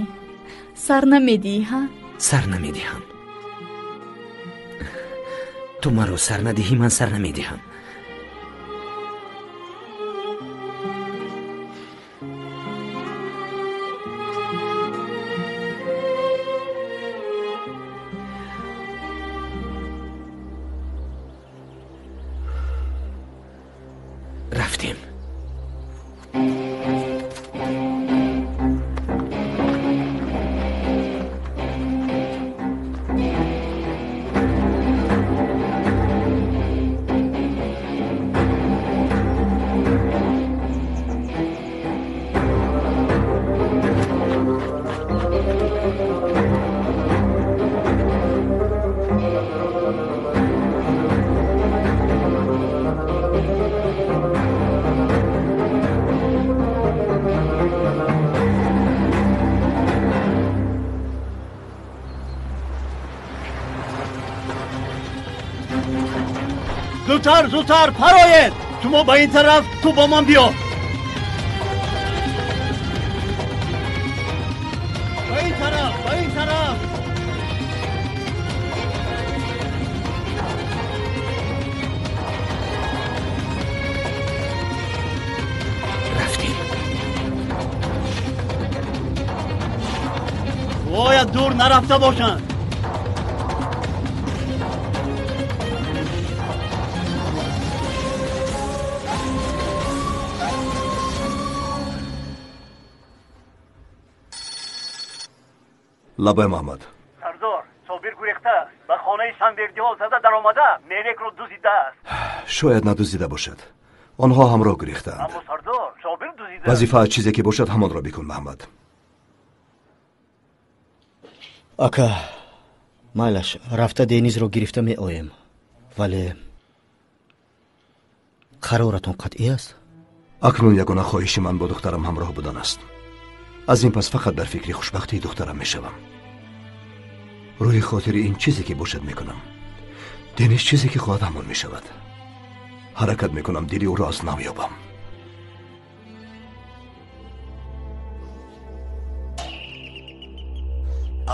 Сар намедиҳӣ, ҳа? Сар намедиҳам. Ту маро сар надиҳӣ, ман сар намедиҳам. Рафтем. Зудтар, зудтар, пароед! Шумо ба ин тараф, ту бо ман биё. Ба ин тараф, ба ин тараф. Рафтем. Бояд дур нарафта бошанд. Лабай Муҳаммад. Сардор, Собир гурехтааст. Ба хонаи Санвердиҳо зада даромада, Мелекро дуздидааст. Шояд надуздида бошад. Онҳо ҳамроҳ гурехтаанд. Аммо сардор, Собир дуздидааст. Вазифа чизе ки бошад ҳамонро бикун, Муҳаммад. Ака, майлаш, рафта Денизро гирифта меоем. Вале қароратон қатъӣ аст? Акнун ягона хоҳиши ман бо духтарам ҳамроҳ будан аст. Аз ин пас фақат дар фикри хушбахтии духтарам мешавам. Рӯи хотири ин чизе ки бошад мекунам. Денис чизе ки хоҳад ҳамон мешавад. Ҳаракат мекунам дили ӯро аз нав ёбам.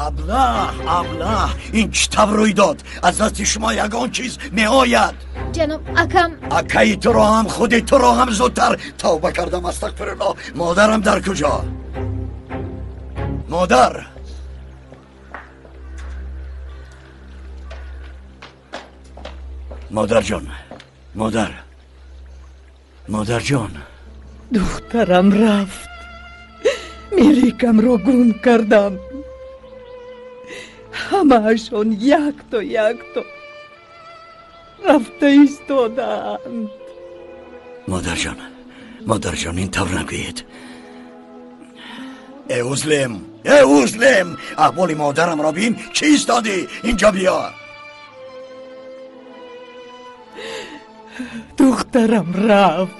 Аблаҳ, аблаҳ, ин чӣ тавр рӯй дод? Аз дасти шумо ягон чиз меояд. Ҷаноб, акам. Акаи туро ҳам, худи туро ҳам зудтар тавба кардам, астағфируллоҳ. Модарам дар куҷо? Модар! Модарҷон, модар, модарҷон. Духтарам рафт. Меликамро гум кардам. Ҳамаашон якто якто рафта истодаанд. Модарҷон, модарҷон, ин тавр нагӯед. Э узлем, э узлем, аҳволи модарамро бин, чӣ истодӣ? Инҷо биё. Духтарам рафт,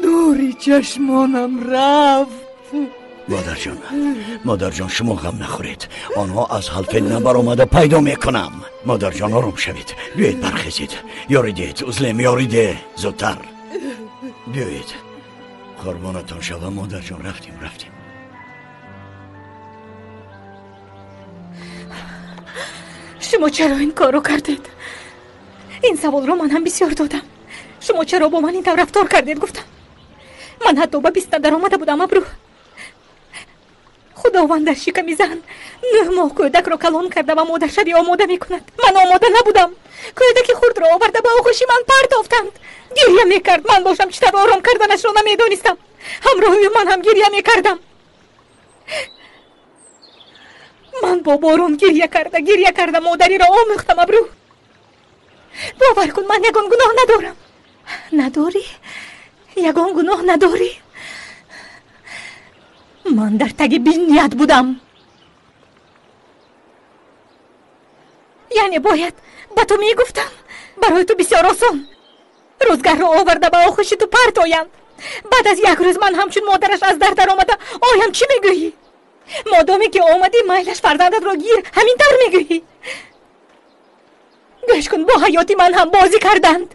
нури чашмонам рафт. Модарҷон, модарҷон, шумо ғам нахӯред. Онҳо аз ҳалфе набаромада пайдо мекунам. Модарҷон, ором шавед. Биёед бархезед. Ёрӣ диҳед, узлем, ёрӣ деҳ. Зудтар. Биёед. Қурбонатон шавам, модарҷон, рафтем, рафтем. Шумо чаро ин корро кардед? Ин саволро ман ҳам бисёр додам. Шумо чаро бо ман ин тавр рафтор кардед, гуфтам. Ман ҳатто ба бист надаромада будам, абрӯ. Худованд дар шиками зан 9 моҳ кӯдакро калон карда ва модаршавӣ омода мекунад. Ман омода набудам. Кӯдаки хурдро оварда ба оғӯши ман партофтанд. Гиря мекард. Ман бошам чӣ тавр ором карданашро намедонистам. Ҳамроҳи ман ҳам гиря мекардам. Ман бо борон гиря карда, гиря карда модариро омӯхтам, абрӯ. Бовар кун, ман ягон гуноҳ надорам. Надорӣ? Ягон гуноҳ надорӣ? Ман дар таги беният будам. Яъне бояд ба ту мегуфтам. Барои ту бисёр осон. Рӯзгарро оварда ба оғӯши ту партоянд. Баъд аз як рӯз ман ҳамчун модараш аз дар даромада оям чӣ мегӯӣ? Модоме ки омадӣ, майлаш фарзандатро гир, ҳамин тавр мегӯӣ. Гӯш кун, бо ҳаёти ман ҳам бозӣ карданд.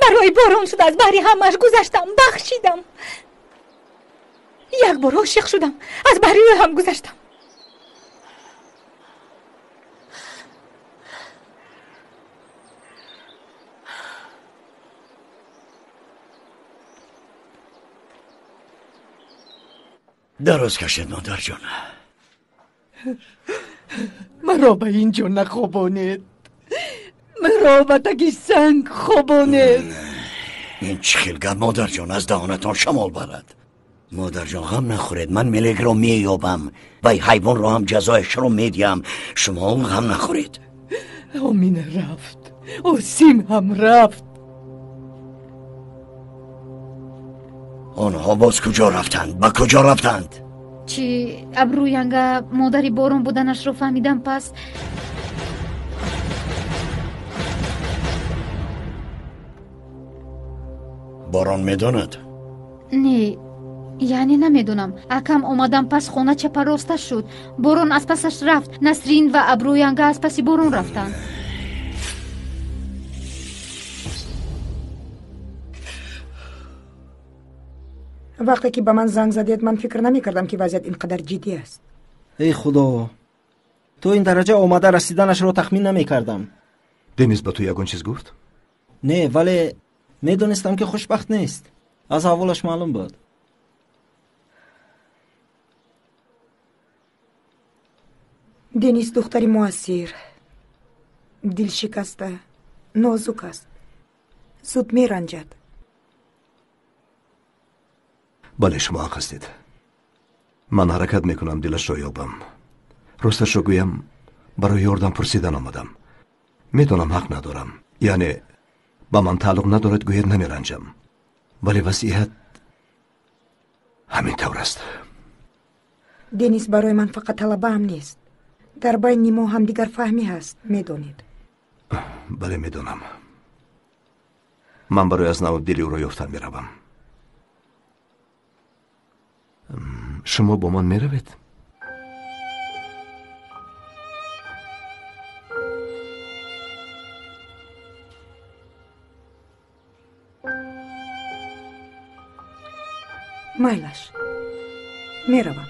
Барои борон шуда аз баҳри ҳамааш гузаштам, бахшидам. Як бор ошиқ шудам, аз баҳри ӯ ҳам гузаштам. Дароз кашед, модарҷон. Маро ба ин ҷо нахобонед, маро ба таги санг хобонед. Ин чӣ хел гап, модарҷон? Аз даҳонатон шамол барад. Модарҷон, ғам нахӯред, ман Мелекро меёбам ва ҳайвонро ҳам ҷазояшро медиҳам. Шумо ғам нахӯред. Омина рафт, Осим ҳам рафт. Онҳо боз куҷо рафтанд? Ба куҷо рафтанд? Чӣ Абрӯянга модари Борон буданашро фаҳмидам, пас Борон медонад? Не, яъне намедонам. Акам омадам, пас хона чапароста шуд. Борон аз пасаш рафт. Насрин ва Абрӯянга аз паси Борон рафтанд. Вақте ки ба ман занг задед, ман фикр намекардам, ки вазъият ин қадар ҷиддӣ аст. Эй худо, то ин дараҷа омада расиданашро тахмин намекардам. Денис ба ту ягон чиз гуфт? Не, вале медонистам, ки хушбахт нест. Аз аҳволаш маълум буд. Денис духтари муассир, дилшикаста, нозук аст, зуд меранҷад. Бале, шумо ҳақ ҳастед. Ман ҳаракат мекунам дилашро ёбам. Росташро гӯям, барои ёрдам пурсидан омадам. Медонам, ҳақ надорам, яъне ба ман тааллуқ надорад, гӯяд намеранҷам, вале вазъият ҳамин тавр аст. Денис барои ман фақат талабаам нест. Дар байни мо ҳамдигарфаҳмӣ ҳаст, медонед. Бале, медонам. Ман барои аз нав дили ӯро ёфтан меравам. Шумо бо ман меравед? Майлаш, меравам.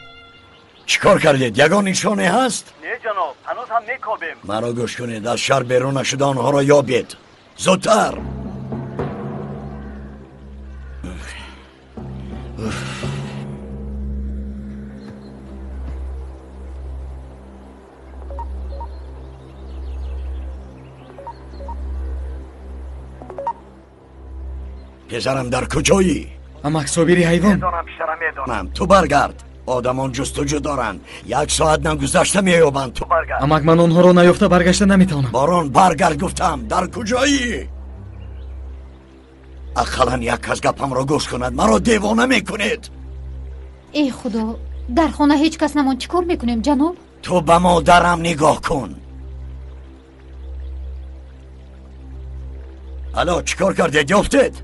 Чӣ кор кардед? Ягон нишоне ҳаст? Не, ҷаноб, ҳанӯз ҳам мекобем. Маро гӯш кунед, аз шаҳр берун нашуда онҳоро ёбед. Зудтар! Писарам, дар куҷоӣ? Амак Собири ҳайвон. Медонам, писарам, медонам. Ту баргард. Одамон ҷустуҷӯ доранд. Як соат нагузашта меёбанд. Ту баргард. Амак, ман онҳоро наёфта баргашта наметавонам. Борон, баргард гуфтам. Дар куҷоӣ? Ақаллан як кас гапамро гӯш кунад. Маро девона мекунед. Эй худо, дар хона ҳеҷ кас намонд. Чӣ кор мекунем, ҷаноб? Ту ба модарам нигоҳ кун. Алло, чӣ кор кардед? Ёфтед?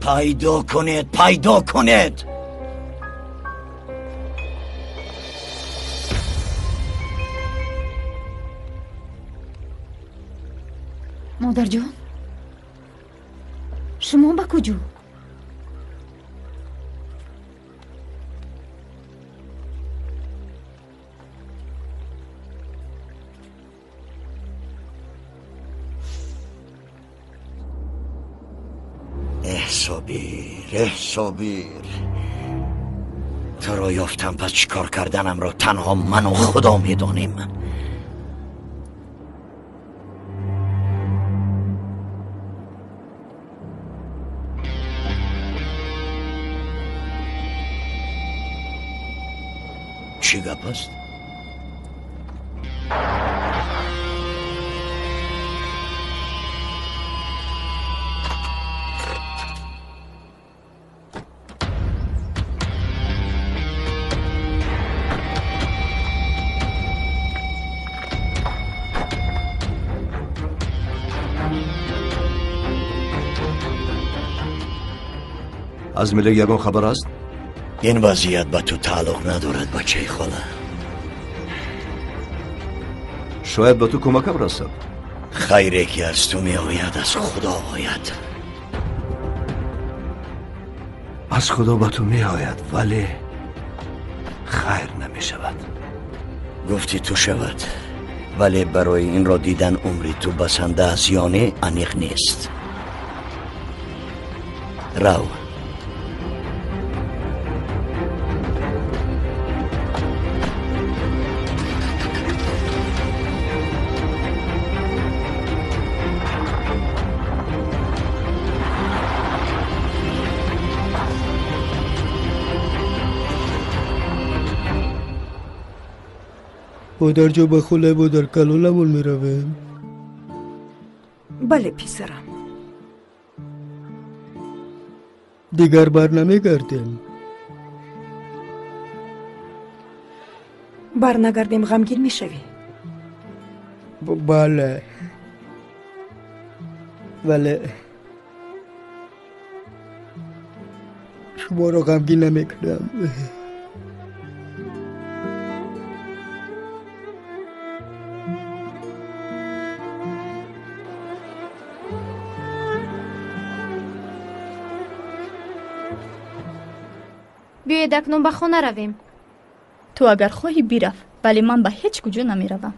Пайдо кунед, пайдо кунед! Модарҷон, шумо ба куҷо? Эҳ Собир, эҳ Собир, туро ёфтам, пас чӣ кор карданамро танҳо ману худо медонем. Чӣ гап аст? Аз Мелек ягон хабар аст? Ин вазъият ба ту тааллуқ надорад, бачаи хола. Шояд ба ту кӯмакам расад. Хайре ки аз ту меояд, аз худо ояд. Аз худо ба ту меояд, вале хайр намешавад. Гуфти ту шавад, вале барои инро дидан умри ту басанда аст ё не, аниқ нест. Рав. Модарҷон, ба хонаи модаркалонамон меравем. Бале, писарам. Дигар бар намегардем. Бар нагардем, ғамгин мешавӣ? Бале, вале шуморо ғамгин намекунам. Биёед акнун ба хона равем. Ту агар хоҳӣ бирав, вале ман ба ҳеҷ куҷо намеравам.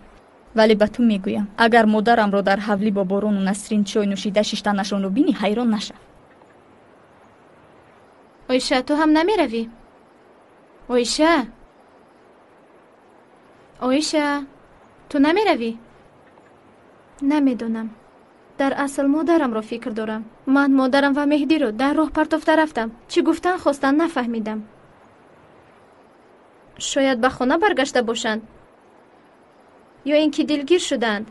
Вале ба ту мегӯям, агар модарамро дар ҳавлӣ бо Борону Насрин чой нӯшида шиштанашонро бинӣ, ҳайрон нашав. Оиша, ту ҳам намеравӣ? Оиша, Оиша, ту намеравӣ? Намедонам. Дар асл модарамро фикр дорам. Ман модарам ва Меҳдиро дар роҳ партофта рафтам. Чӣ гуфтан хостанд, нафаҳмидам. Шояд ба хона баргашта бошанд ё ин ки дилгир шудаанд.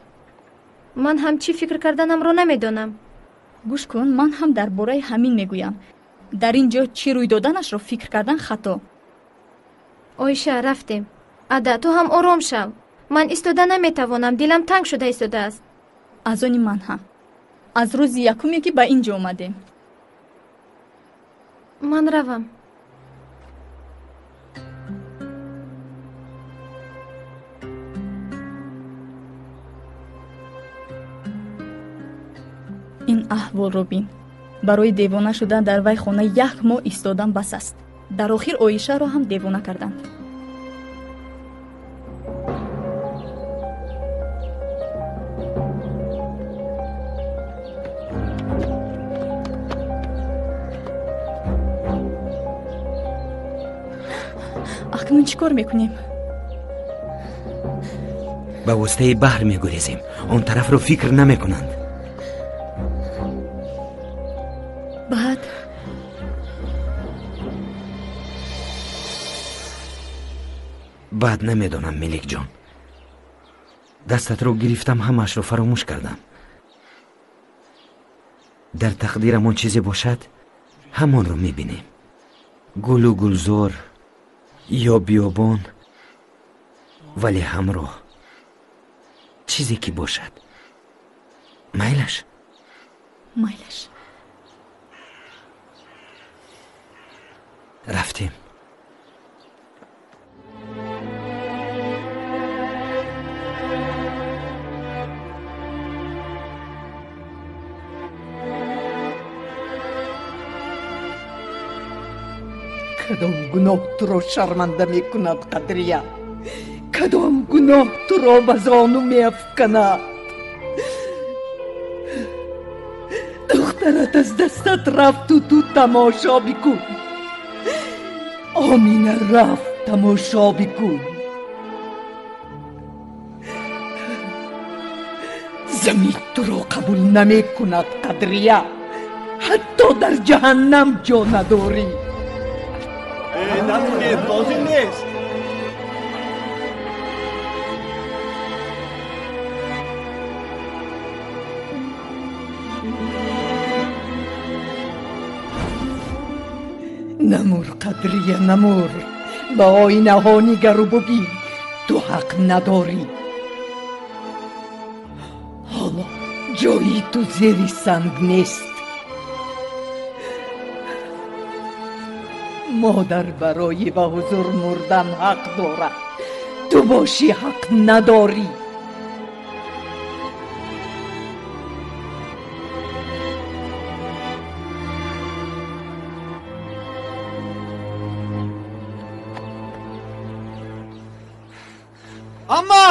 Ман ҳам чӣ фикр карданамро намедонам. Гӯш кун, ман ҳам дар бораи ҳамин мегӯям. Дар ин ҷо чӣ рӯй доданашро фикр кардан хато. Оиша, рафтем. Ада, ту ҳам ором шав. Ман истода наметавонам, дилам танг шуда истодааст. Аз они ман ҳам. Аз рӯзи якуме ки ба ин ҷо омадем. Ман равам. Ин аҳволро бин. Барои девона шудан дар вай хона як моҳ истодан бас аст. Дар охир Оишаро ҳам девона карданд. Акнун чӣ кор мекунем? Ба воситаи баҳр мегурезем. Он тарафро фикр намекунанд. Баъд Баъд намедонам, Меликҷон. Дастатро гирифтам, ҳамаашро фаромӯш кардам. Дар тақдирамон чизе бошад, ҳамонро мебинем. Гулу гулзор ё биёбон, вале ҳамроҳ. Чизе ки бошад. Майлаш? Майлаш. Рафтем. Кадом гуноҳ туро шарманда мекунад, Қадрия? Кадом гуноҳ туро ба зону меафканад? Духтарат аз дастат рафту ту тамошо бикун. Омина рафт, тамошо бикун. Замин туро қабул намекунад, Қадрия. Ҳатто дар ҷаҳаннам ҷо надорӣ. Накунед, лозим нест. Намур, Қадрия, намур. Ба оинаҳо нигару бубин, ту ҳақ надорӣ. Ҳоло ҷои ту зери санг нест. Модар барои ба ҳузур мурдан ҳақ дорад, ту бошӣ ҳақ надорӣ. Амма!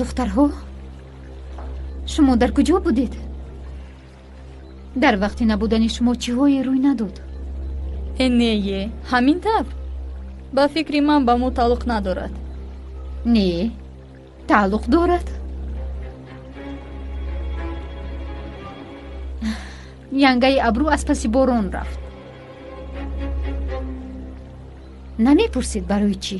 Духтарҳо, шумо дар куҷо будед? Дар вақти набудани шумо чиҳое рӯй надод? Не, ҳамин тавр. Ба фикри ман ба мо тааллуқ надорад. Не, тааллуқ дорад. Янгаи абрӯ аз паси борон рафт. Намепурсед барои чӣ?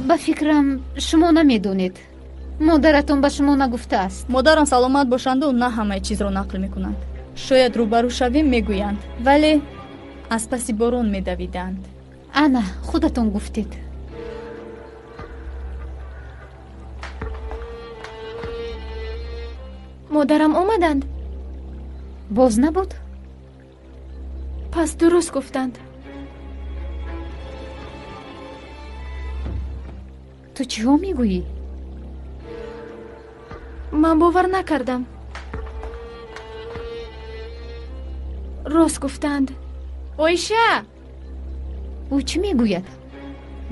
Ба фикрам, шумо намедонед. Модаратон ба шумо нагуфтааст. Модарам саломат бошанду на ҳамаи чизро нақл мекунанд. Шояд рӯбарӯ шавем мегӯянд, вале аз паси борон медавиданд. Ана, худатон гуфтед. Модарам омаданд? Боз набуд? Пас дуруст гуфтанд. Ту чиҳо мегӯӣ? Ман бовар накардам. Рост гуфтанд. Оиша! Ӯ чӣ мегӯяд?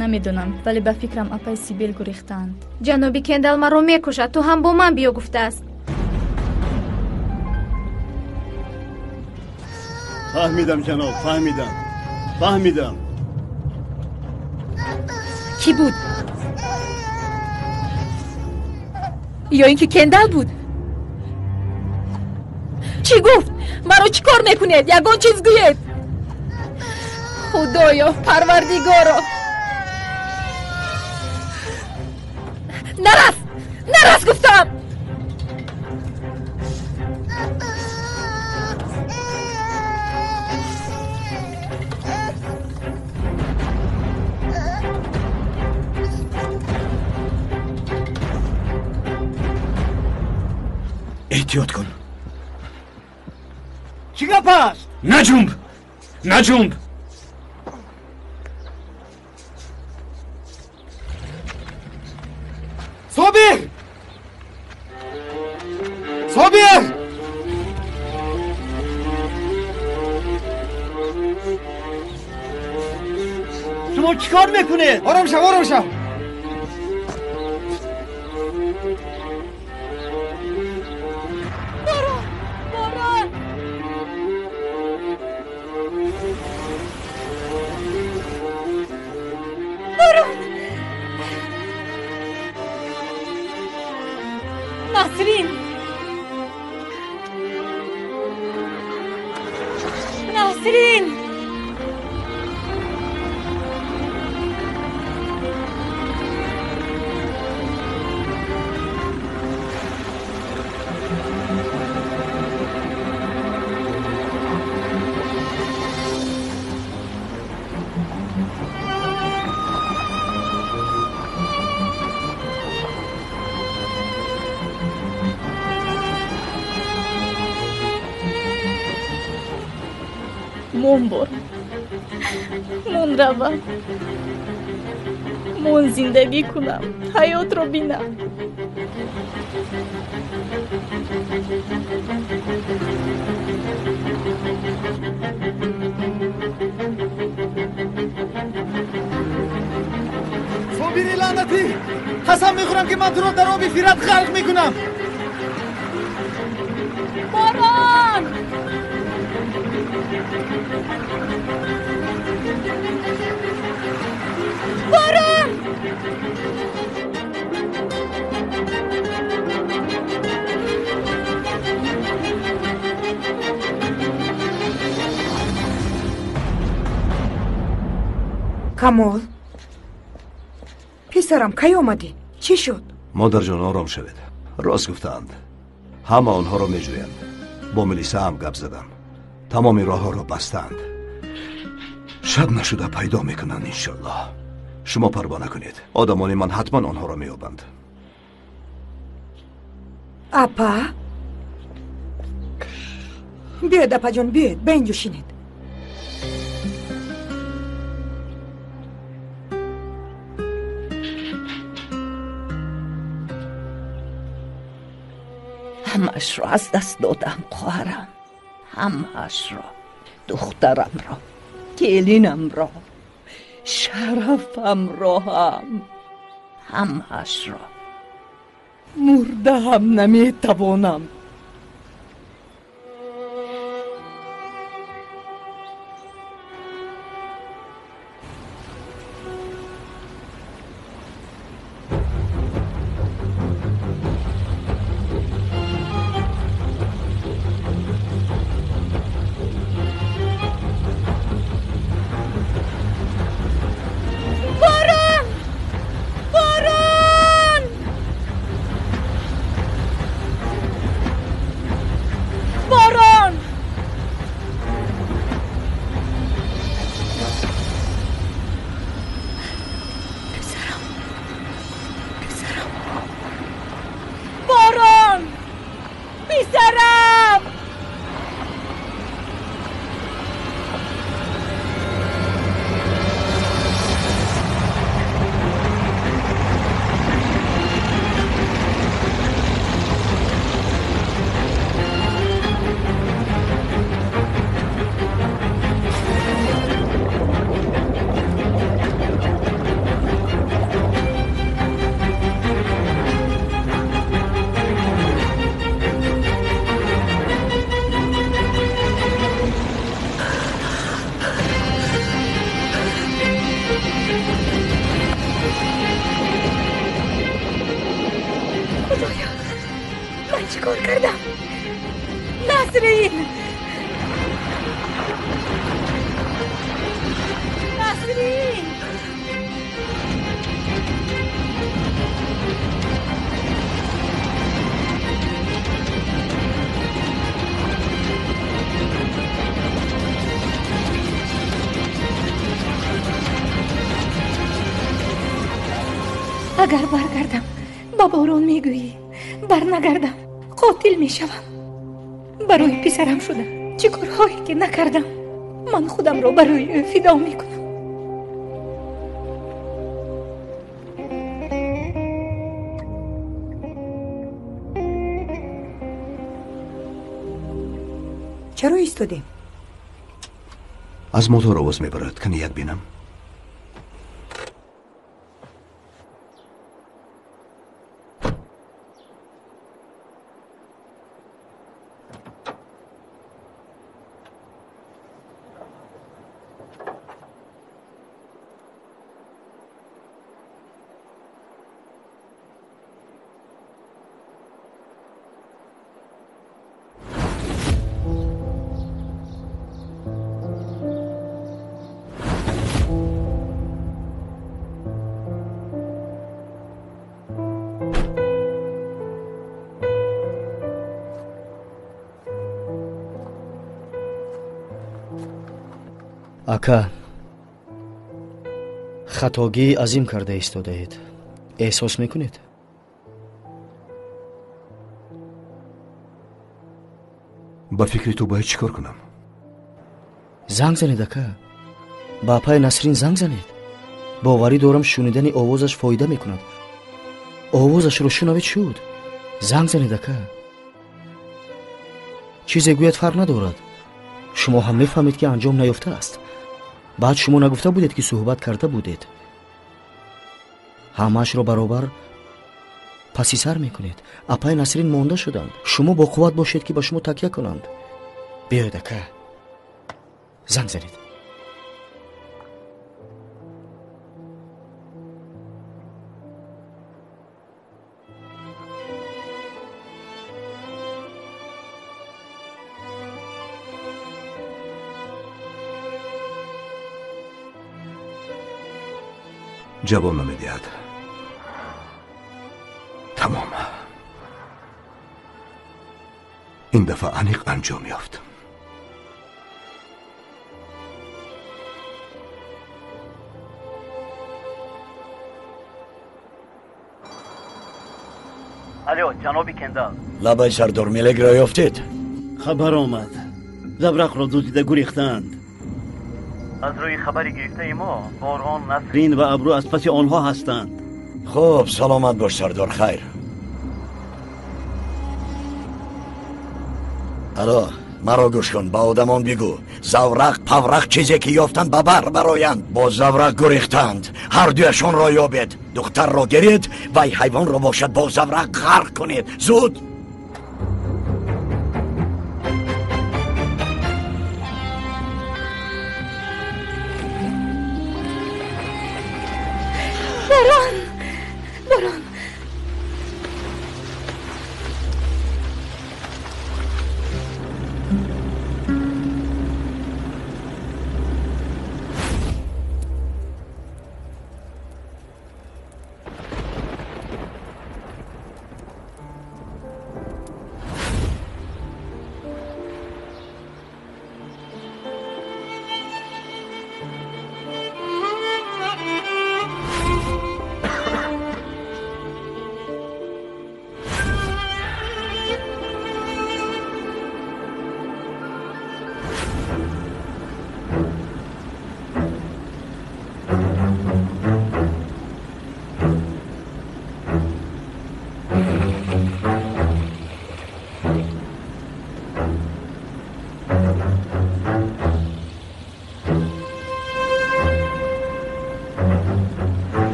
Намедонам, вале ба фикрам апаи Сибел гурехтаанд. Ҷаноби Кендал маро мекушад, ту ҳам бо ман биё гуфтааст. Фаҳмидам, ҷаноб, фаҳмидам. Фаҳмидам. Кӣ буд? Ё ин ки Кендал буд? Чӣ гуфт? Маро чӣ кор мекунед? Ягон чиз гӯед. Худоё, Парвардигоро! Нарас! Нарас гуфтам! Эҳтиёт кун. Чӣ гап аст? Наҷумб! Наҷумб! Собир! Собир! Шумо чӣ кор мекунед? Ором шав, ором шав! Насрин! Насрин! Мон бор, мон равам, мон зиндагӣ кунам, ҳаётро бинам. Собири лаънатӣ! Қасам мехӯрам, ки ман туро дар оби Фират ғарқ мекунам. Борон! Камол, писарам, кай омадӣ? Чӣ шуд? Модарҷон, ором шавед. Рост гуфтаанд, ҳама онҳоро меҷӯянд. Бо милиса ҳам гап задам. Тамоми роҳҳоро бастаанд. Шаб нашуда пайдо мекунанд, иншоллоҳ. Шумо парво накунед, одамони ман ҳатман онҳоро меёбанд. Апа, биёед, апаҷон, биёед, ба инҷо шинед. Ҳамаашро аз даст додам, хоҳарам, ҳамаашро, духтарамро, келинамро, шарафамро ҳам, ҳамаашро. Мурда ҳам наметавонам. Агар баргардам, ба борон мегӯӣ, барнагардам, қотил мешавам. Барои писарам шуда чӣ корҳое ки накардам, ман худамро барои ӯ фидо мекунам. Чаро истодем? Аз мотор овоз мебарад, кани як бинам. Ака, хатогии азим карда истодаед. Эҳсос мекунед? Ба фикри ту бояд чӣ кор кунам? Занг занед, ака. Ба апаи Насрин занг занед. Боварӣ дорам, шунидани овозаш фоида мекунад. Овозашро шунавед, шуд. Занг занед, ака. Чизе гӯяд, фарқ надорад. Шумо ҳам мефаҳмед, ки анҷом наёфтааст. Баъд шумо нагуфта будед, ки суҳбат карда будед. Ҳамаашро баробар паси сар мекунед. Апаи Насрин монда шуданд. Шумо бо қувват бошед, ки ба шумо такя кунанд. Биёед, ака. Занг занед. Ҷавоб намедиҳад. Тамом. Ин дафъа аниқ анҷом ёфт. Алло, ҷаноби Кендал. Лабай сардор, Мелекро ёфтед? Хабар омад. Заврақро дуздида гурехтаанд. Аз рӯи хабари гирифтаи мо, Борон, Насрин ва Абрӯ аз паси онҳо ҳастанд. Хуб, саломат бош сардор, хайр. Алло, маро гӯш кун, ба одамон бигӯ. Заврақ, паврақ чизе ки ёфтанд ба бар бароянд. Бо заврақ гурехтанд. Ҳар дуяшонро ёбед. Духтарро гиред, вай ҳайвонро бошад бо заврақ ғарқ кунед. Зуд! Борон! Борон!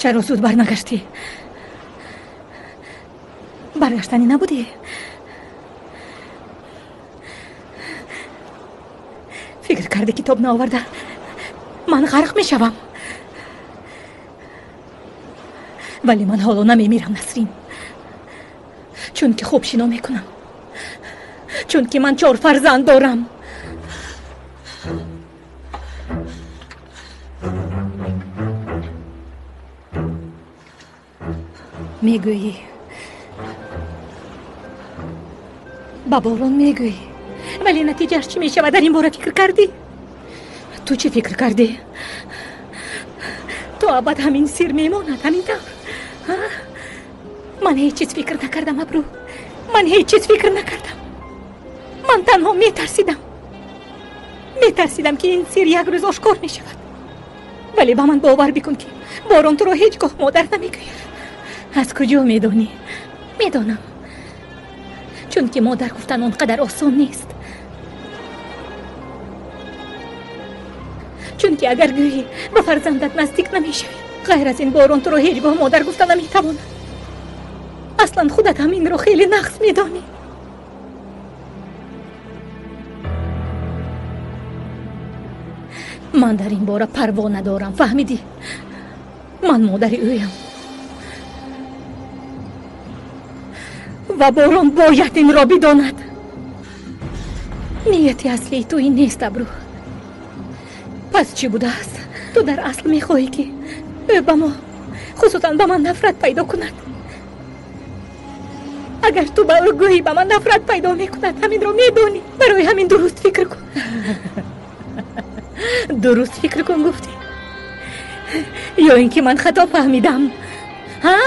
Чаро зуд барнагаштӣ? Баргаштанӣ набудӣ? Фикр кардӣ китоб наоварда ман ғарқ мешавам. Вале ман ҳоло намемирам, Насрин, чунки хуб шино мекунам, чунки ман 4 фарзанд дорам. Мегӯӣ, ба Борон мегӯӣ, вале натиҷааш чӣ мешавад? Дар ин бора фикр кардӣ? Ту чӣ фикр кардӣ? То абад ҳамин сир мемонад, ҳамин тавр? Ман ҳеҷ чиз фикр накардам, Абрӯ. Ман ҳеҷ чиз фикр накардам. Ман танҳо метарсидам. Метарсидам, ки ин сир як рӯз ошкор мешавад. Вале ба ман бовар бикун, ки Борон туро ҳеҷ гоҳ модар намегӯяд. Аз куҷо медонӣ? Медонам, чунки модар гуфтан он қадар осон нест. Чунки агар гӯӣ ба фарзандат наздик намешавӣ. Ғайр аз ин Борон туро ҳеҷ гоҳ модар гуфта наметавонад. Аслан худат ҳам инро хеле нақс медонӣ. Ман дар ин бора парво надорам, фаҳмидӣ? Ман модари ӯям ва Борон бояд инро бидонад. Нияти аслии ту ин нест, Абру. Пас чӣ будааст? Ту дар асл мехоҳӣ, ки ӯ ба мо, хусусан ба ман нафрат пайдо кунад. Агар ту ба ӯ гӯӣ, ба ман нафрат пайдо мекунад. Ҳаминро медонӣ. Барои ҳамин дуруст фикр кун. Дуруст фикр кун, гуфтӣ, ё ин ки ман хато фаҳмидам? Ҳа?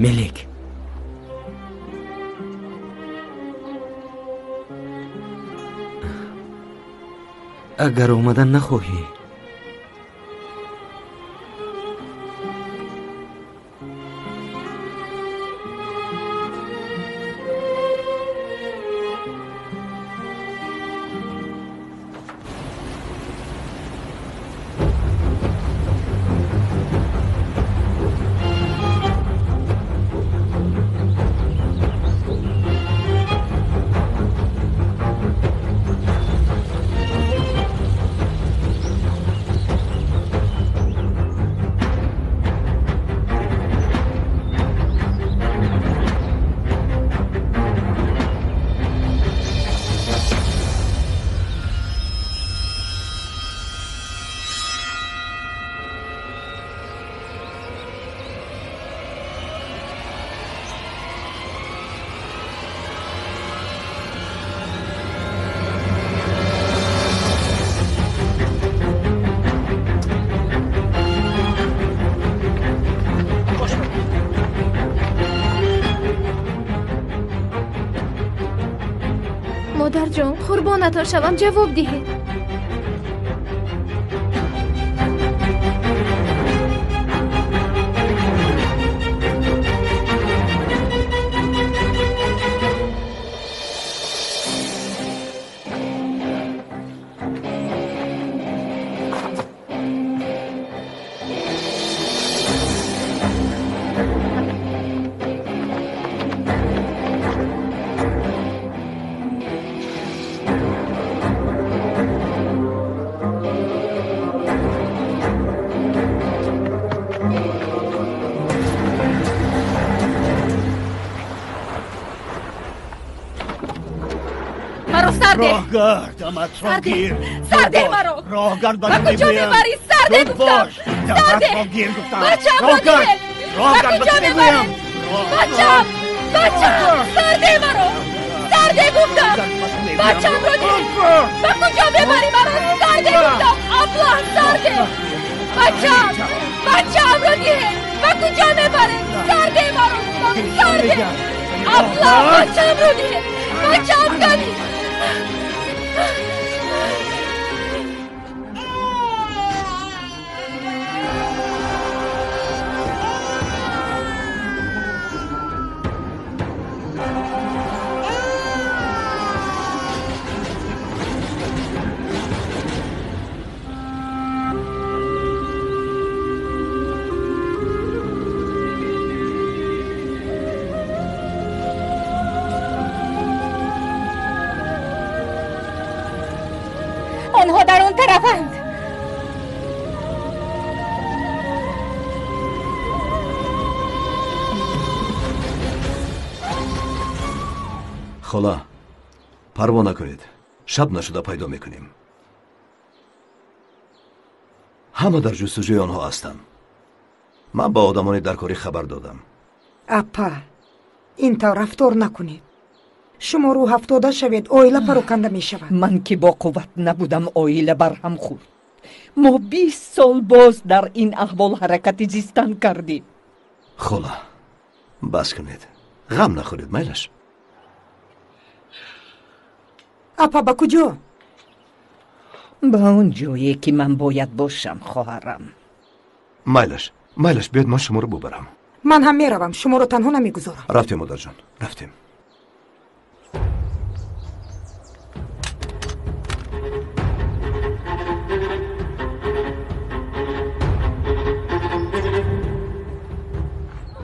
Мелек, агар омадан нахоҳӣ, Модарҷон, қурбонатон шавам, ҷавоб диҳед. Роҳгард, аматро гир. Сарде маро. Роҳгард, ба куҷо мебарӣ? Сарде гуфтам. Сарде. Бачаамро диҳед. Ба куҷо мебаред? Бачаам, бачаам, сарде маро. Сарде гуфтам. Бачаамро диҳед. Ба куҷо мебарӣ маро? Сарде гуфтам. Аблаҳ, сарде. Бачаам, бачаамро диҳед. Ба куҷо мебаред? Сарде маро гуфтам. Сарде. Аблаҳ, бачаамро диҳед. Бачаам кани. Хола, парво накунед, шаб нашуда пайдо мекунем. Ҳама дар ҷустуҷӯи онҳо ҳастанд. Ман ба одамони даркорӣ хабар додам. Апа, ин тавр рафтор накунед. Шумо рӯҳафтода шавед, оила пароканда мешавад. Ман ки бо қувват набудам, оила барҳам хӯрд. Мо 20 сол боз дар ин аҳвол ҳаракати зистан кардем. Хола, бас кунед, ғам нахӯред, майлаш. Апа, ба куҷо? Ба он ҷое ки ман бояд бошам, хоҳарам. Майлаш, майлаш, биёед ман шуморо бубарам. Ман ҳам меравам, шуморо танҳо намегузорам. Рафтем, модарҷон, рафтем.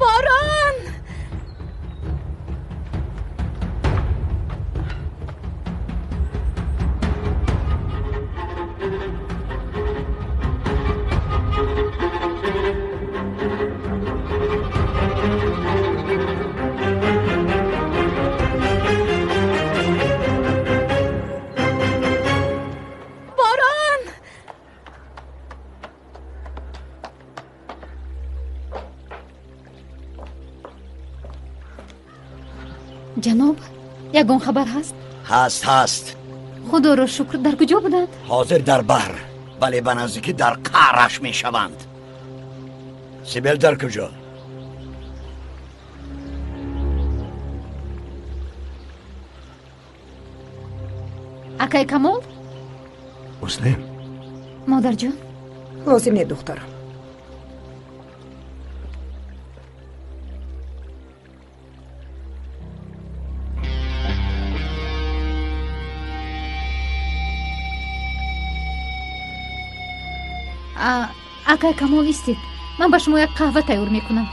Борон! Борон! Ҷаноб, ягон хабар ҳаст? Ҳаст, ҳаст. Худоро шукр, дар куҷо буданд? Ҳозир дар баҳр, вале ба наздикӣ дар қаъраш мешаванд. Сибел дар куҷо? Акай Камол? Муслим. Модарҷон? Лозим не, духтарам. Акай Камол, истед, ман ба шумо як қаҳва тайёр мекунам.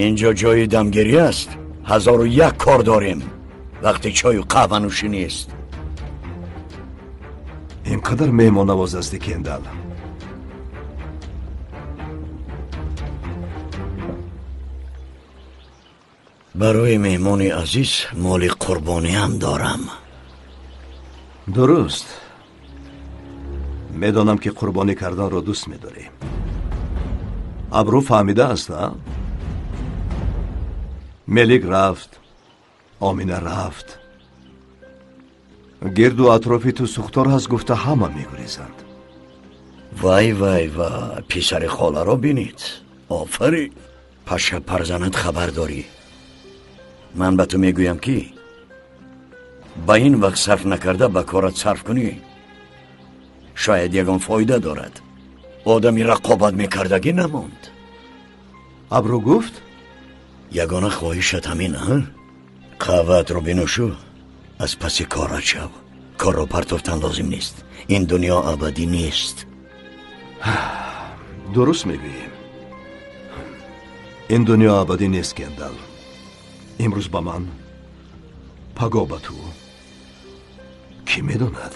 Инҷо ҷои дамгирӣ аст. 1001 кор дорем. Вақти чою қаҳванӯшӣ нест. Ин қадар меҳмоннавоз ҳастӣ, Кендал. Барои меҳмони азиз моли қурбониам дорам. Дуруст. Медонам ки қурбонӣ карданро дӯст медорӣ. Абрӯ фаҳмидааст, а? Мелик рафт, Омина рафт. Гирду атрофи ту сӯхтор ҳаст гуфта ҳама мегурезанд. Вай, вай, вай, писари холаро бинед. Офарин, паша парзанат хабар дорӣ. Ман ба ту мегӯям ки ба ин вақт сарф накарда ба корат сарф кунӣ, шояд ягон фоида дорад. Одами рақобат мекардагӣ намонд. Абрӯ гуфт? Ягона хоҳишат ҳамин, а? Қаҳваатро бинӯшу аз паси корат шав. Корро партофтан лозим нест. Ин дунё абадӣ нест. Дуруст мегӯӣ. Ин дунё абадӣ нест, Кендал. Имрӯз ба ман, паго ба ту. Кӣ медонад?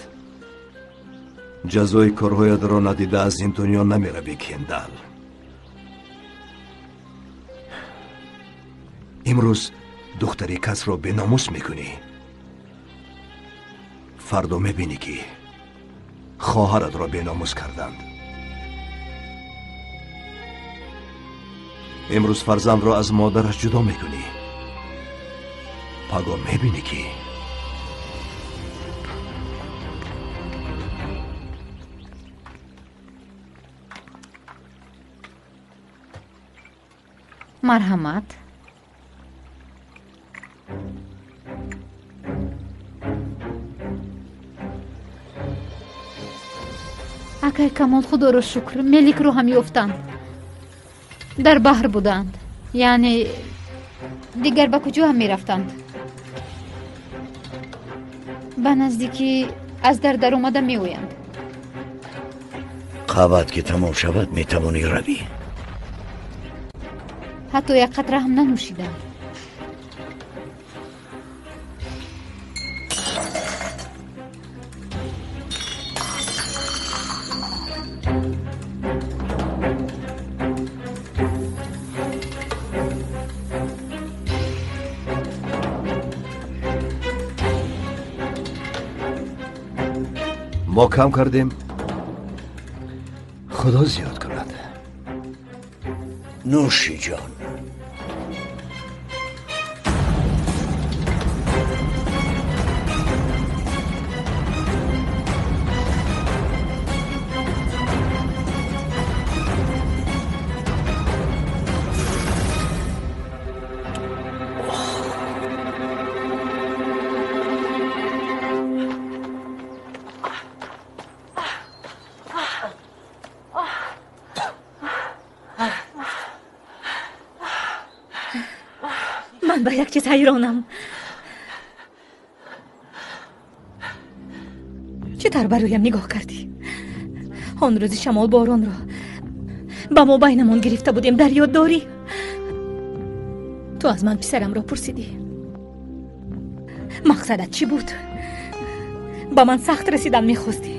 Ҷазои корҳоятро надида аз ин дунё намеравӣ, Кендал. Имрӯз духтари касро беномус мекунӣ. Фардо мебинӣ ки хоҳаратро беномус карданд. Имрӯз фарзандро аз модараш ҷудо мекунӣ. Паго мебинӣ ки Марҳамат. Акай Камол, худоро шукр, Меликро ҳам ёфтанд. Дар баҳр буданд. Яъне дигар ба куҷо ҳам мерафтанд? Ба наздикӣ аз дар даромада меоянд. Қаҳваат ки тамом шавад, метавонӣ равӣ. Ҳатто як қатра ҳам нанӯшидам. Мо кам кардем, Худо зиёд кунад. Нӯши ҷон. Ман ба як чиз ҳайронам. Чӣ тавр ба рӯям нигоҳ кардӣ? Он рӯзи шамол боронро ба мобайнамон гирифта будем, дар ёд дорӣ? Ту аз ман писарамро пурсидӣ. Мақсадат чӣ буд? Ба ман сахт расидан мехостӣ.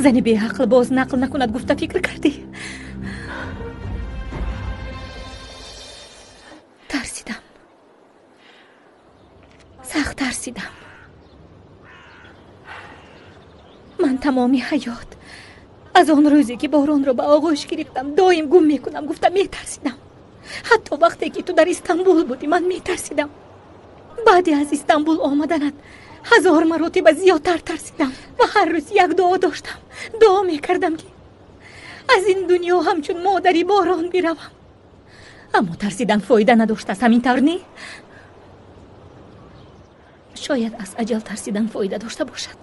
Зани беақл боз нақл накунад гуфта фикр кардӣ. Тарсидам. Сахт тарсидам. Ман тамоми ҳаёт аз он рӯзе ки боронро ба оғӯш гирифтам доим гум мекунам гуфта метарсидам. Ҳатто вақте ки ту дар Истанбул будӣ ман метарсидам. Баъде аз Истанбул омаданат ҳазор маротиба зиёдтар тарсидам ва ҳар рӯз як дуо доштам. Дуо мекардам ки аз ин дунё ҳамчун модари борон биравам. Аммо тарсидан фоида надоштааст, ҳамин тавр не? Шояд аз аҷал тарсидан фоида дошта бошад.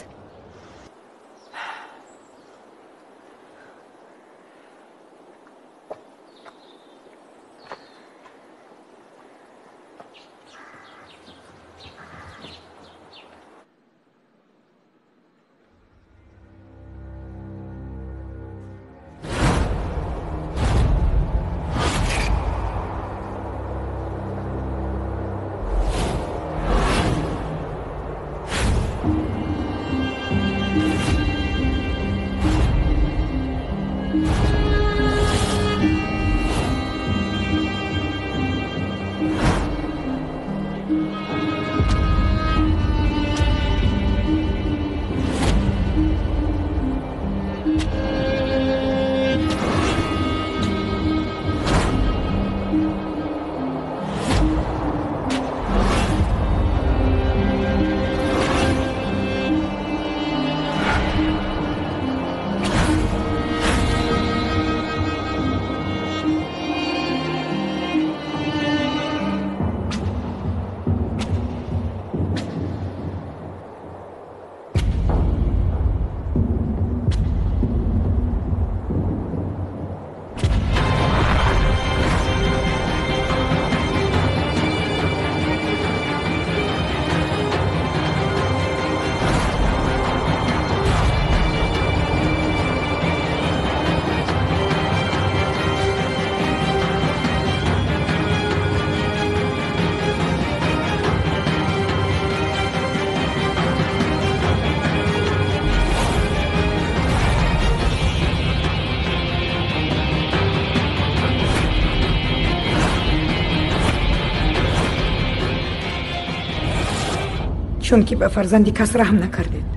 Чунки ба фарзанди кас раҳм накардед,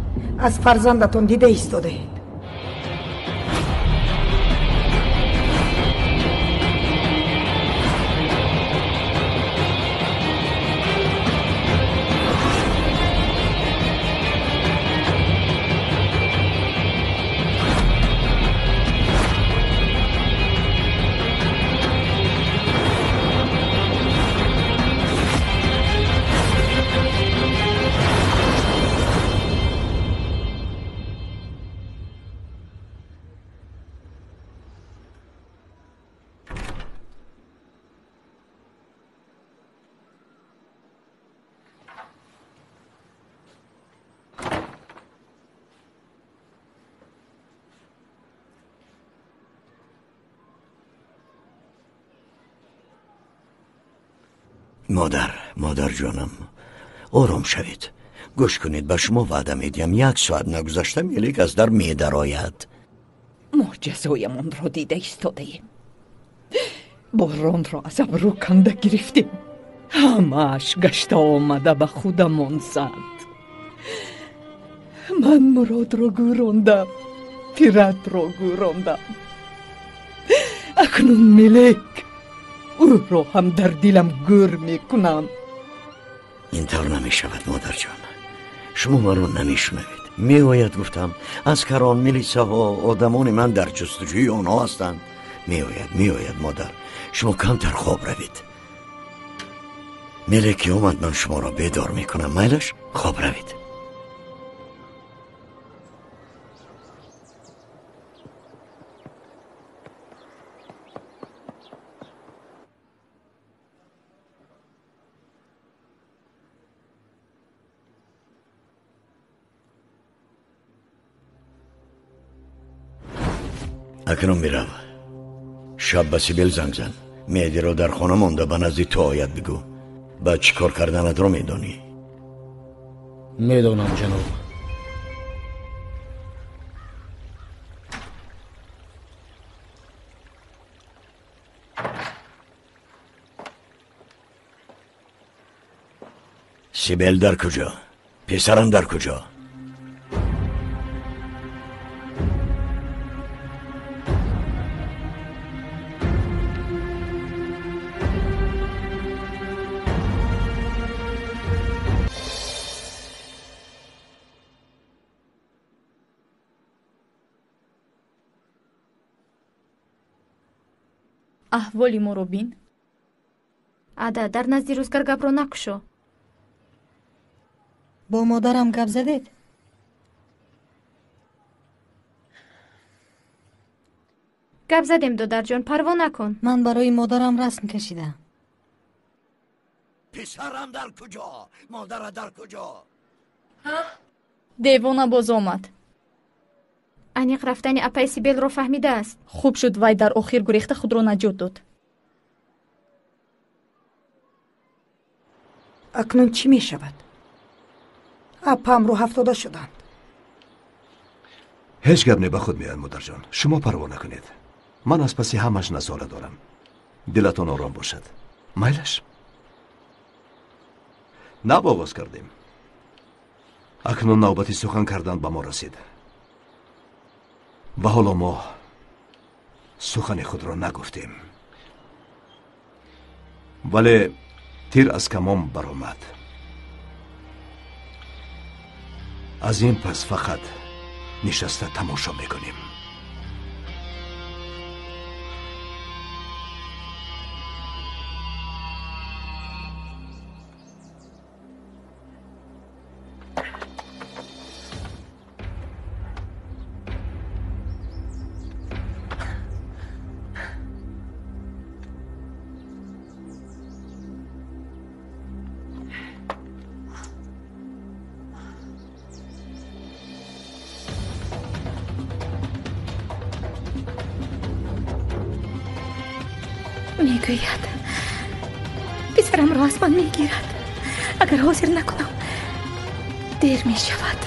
аз фарзандатон дида истодаед. Модар, модар ҷонам, ором шавед. Гӯш кунед, ба шумо ваъда медиҳам, як соат нагузашта Мелик аз дар медарояд. Мо ҷазоямонро дида истодаем. Боронро аз абрӯ канда гирифтем. Ҳамааш гашта омада ба худамон зад. Ман Муродро гӯрондам, Фиратро гӯрондам. Акнун Мелек, ӯро ҳам дар дилам гӯр мекунам. Ин тавр намешавад, модарҷон. Шумо маро намешунавед. Меояд, гуфтам. Аскарон, милисаҳо, одамони ман дар ҷустуҷӯи онҳо ҳастанд. Меояд, меояд, модар. Шумо камтар хоб равед. Мелек ки омад, ман шуморо бедор мекунам. Майлаш, хоб равед. Акнун бирав. Шаб ба Сибил занг зан. Меҳдиро дар хона монда ба назди ту ояд бигӯ. Баъд чӣ кор карданатро медонӣ? Медонам, ҷаноб. Сибил дар куҷо? Писарам дар куҷо? Аҳволи моро бин. Ада, дар назди рӯзгар гапро накушо. Бо модарам гап задед? Гап задем, додарҷон, парво накун. Ман барои модарам расм кашидам. Писарам дар куҷо? Модара дар куҷо? Девона боз омад. Аниқ рафтани апаи Сибелро фаҳмидааст. Хуб шуд, вай дар охир гурехта худро наҷот дод. Акнун чӣ мешавад? Апаам рӯҳафтода шуданд. Ҳеҷ гап не, ба худ меояд, модарҷон. Шумо парво накунед. Ман аз паси ҳамаш назора дорам. Дилатон ором бошад. Майлаш? Наб оғоз кардем. Акнун навбати сухан кардан ба мо расид. Ва ҳоло мо сухани худро нагуфтем. Вале тир аз камон баромад. Аз ин пас фақат нишаста тамошо мекунем. Мегӯяд, писарамро аз ман мегирад. Агар ҳозир накунам, дер мешавад.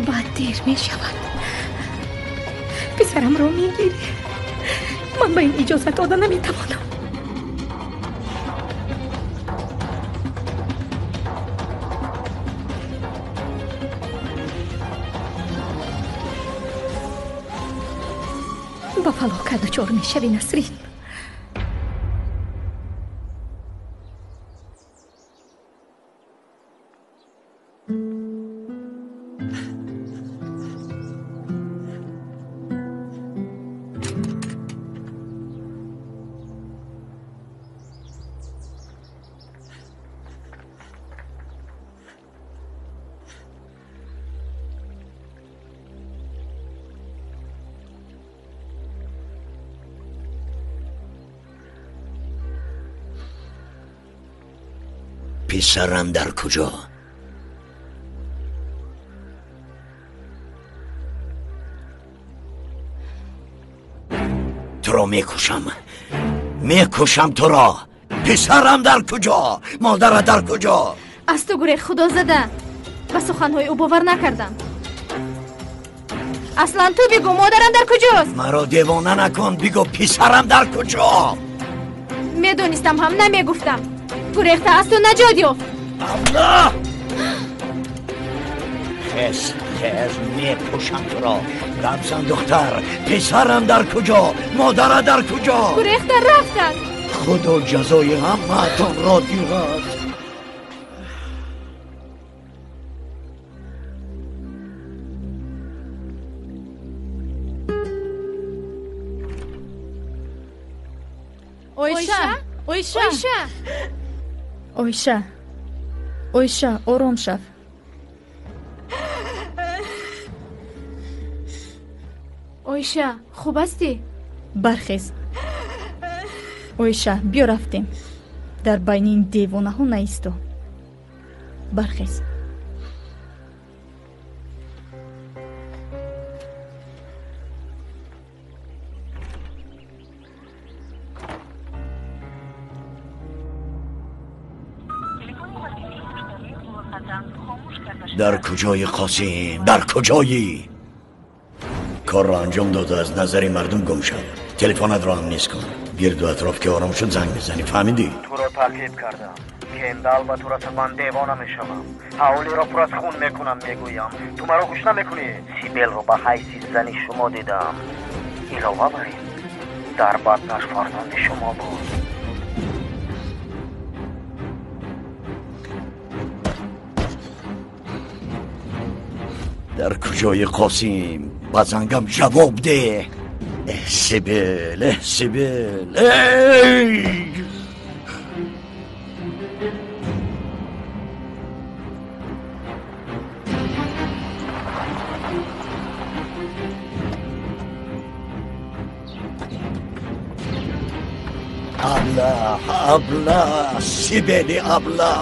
Баъд дер мешавад. Писарамро мегирӣ. Ман ба ин иҷозат дода наметавонам. Ба фалокат дучор мешавӣ, Насрин. Писарам дар куҷо? Туро мекушам, мекушам туро. Писарам дар куҷо? Модара дар куҷо? Аз ту гурех, худо зада. Ба суханҳои ӯ бовар накардам. Аслан ту бигӯ, модарам дар куҷост? Маро девона накун, бигӯ писарам дар куҷо? Медонистам ҳам намегуфтам. Гурехта аз ту наҷот ёфт. Аллоҳ! Хез, хез, мекушам туро. Гап зан духтар, писарам дар куҷо? Модара дар куҷо? Гурехта рафтанд. Худо ҷазои ҳамаатонро диҳад. Ойша, Ойша, Ойша, Ойша, ором шав. Ойша, хуб ҳастӣ? Бархез. Ойша, биё рафтем. Дар байни ин девонаҳо наисто. Бархез. Дар куҷои Қосим? Дар куҷоӣ? Корро анҷом дода, аз назари мардум гум шав. Телефонатро ҳам нест кун. Гирду атроф ки ором шуд занг мезанӣ, фаҳмидӣ? Туро таъқиб кардам. Кендал ба ту расад, ман девона мешавам. Ҳавлиро пур аз хун мекунам, мегӯям. Ту маро гӯш намекунӣ. Сибелро ба ҳайси зани шумо дидам. Илова бар ин, дар батнаш фарзанди шумо буд. Дар куҷои Қосим? Ба зангам ҷавоб деҳ. Эҳ Сибел, эҳ Сибел, эй! Абла, абла, Сибели абла.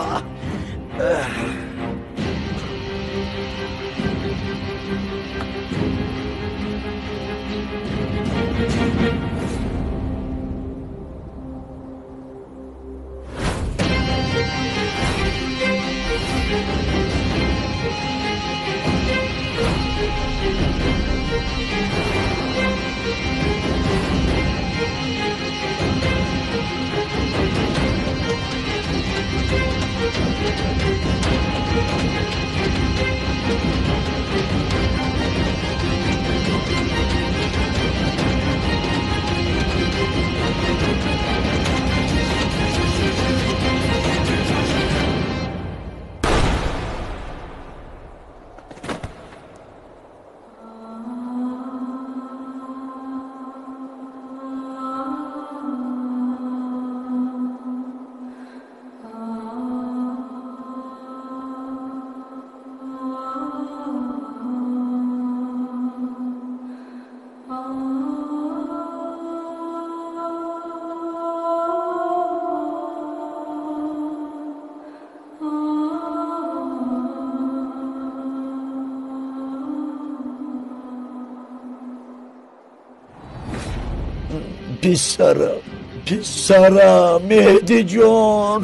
Писарам, писарам, Меҳдиҷон.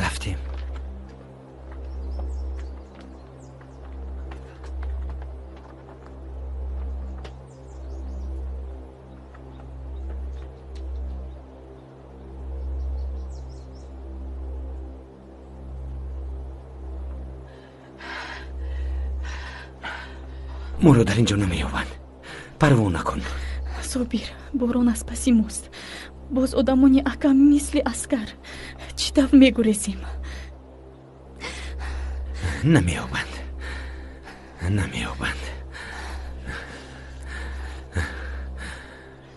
Рафтем. Моро дар ин ҷо намеёбанд. Парво накун. Собир, борон аз паси мост. Боз одамони акам мисли аскар. Чӣ тавр мегурезем? Намеёбанд, намеёбанд.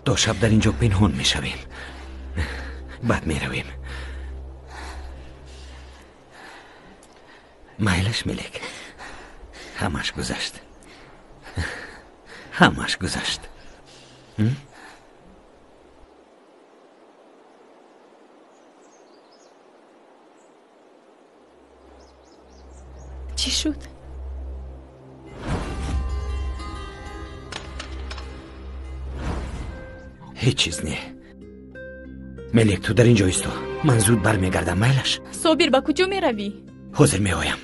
То шаб дар ин ҷо пинҳон мешавем. Баъд меравем. Майлаш, Мелек. Ҳамаш гузашт. Ҳамаш гузашт. Чӣ шуд? Ҳеҷ чиз не. Мелек, ту дар ин ҷо исто. Ман зуд бармегардам, майлаш? Собир, ба куҷо меравӣ? Ҳозир меоям.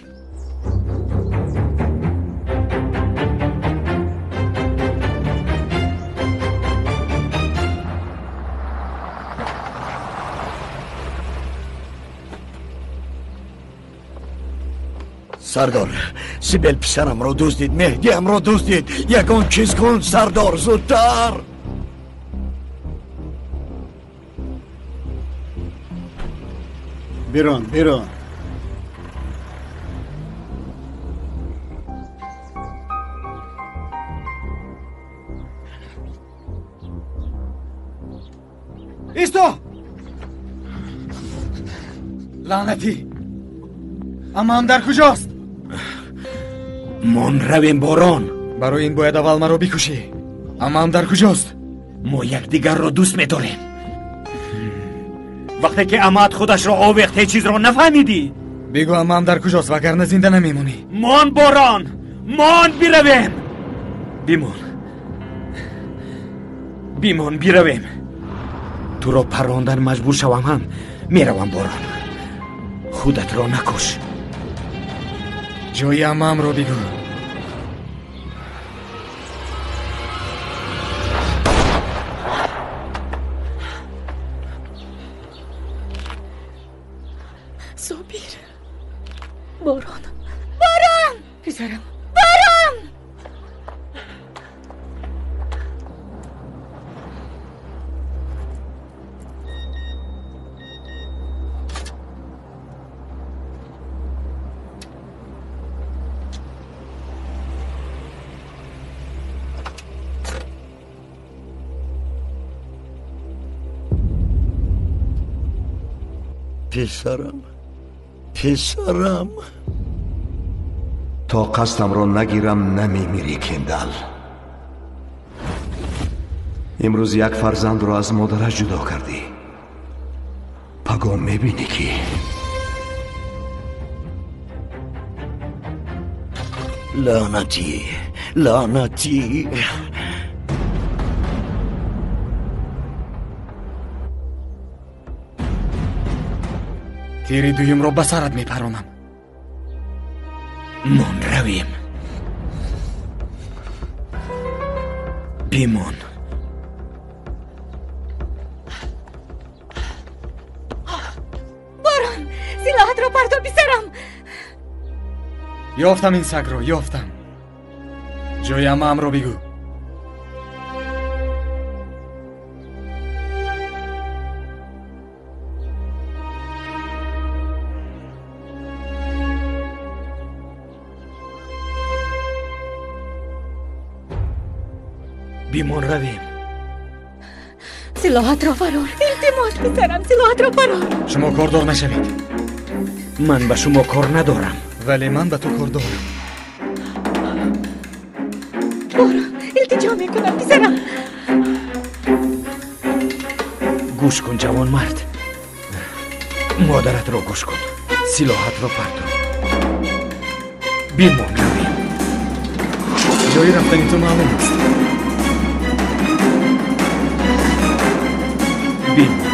Сардор, Сибел писарамро дуздид, Меҳдиамро дуздид. Ягон чиз кун, сардор, зудтар. Бирон, бирон. Исто! Лаънатӣ! Амаам дар куҷост? Мон равем, Борон. Барои ин бояд аввал маро бикушӣ. Амаам дар куҷост? Мо якдигарро дӯст медорем. Вақте ки амаат худашро овехт, ҳеҷ чизро нафаҳмидӣ. Бигӯ амаам дар куҷост, вагарна зинда намемонӣ. Мон, Борон, мон, биравем. Бимон, бимон, биравем. Туро паррондан маҷбур шавам ҳам меравам, Борон. Худатро накуш. Ҷои амаамро бигӯ. Собир, Борон, Борон, писарам, Борон! Писарам, писарам. То қасдамро нагирам, намемирӣ, Кендал. Имрӯз як фарзандро аз модараш ҷудо кардӣ. Пагоҳ мебинӣ ки лаънатӣ, лаънатӣ. Тири дуюмро ба сарат мепаронам. Мон равем. Бимон. Борон, силоҳатро парто, писарам. Ёфтам ин сагро, ёфтам. Ҷои амаамро бигӯ. Бимон, равем. Силоҳатро фарор. Илтимос, писарам, силоҳатро фарор. Шумо кордор нашавед. Ман ба шумо кор надорам. Вале ман ба ту кор дорам. Борон, илтиҷо мекунам, писарам. Гӯш кун, ҷавонмард. Модаратро гӯш кун. Силоҳатро партор. Бимон, равем. Ҷои рафтани ту маълум аст. Бимон.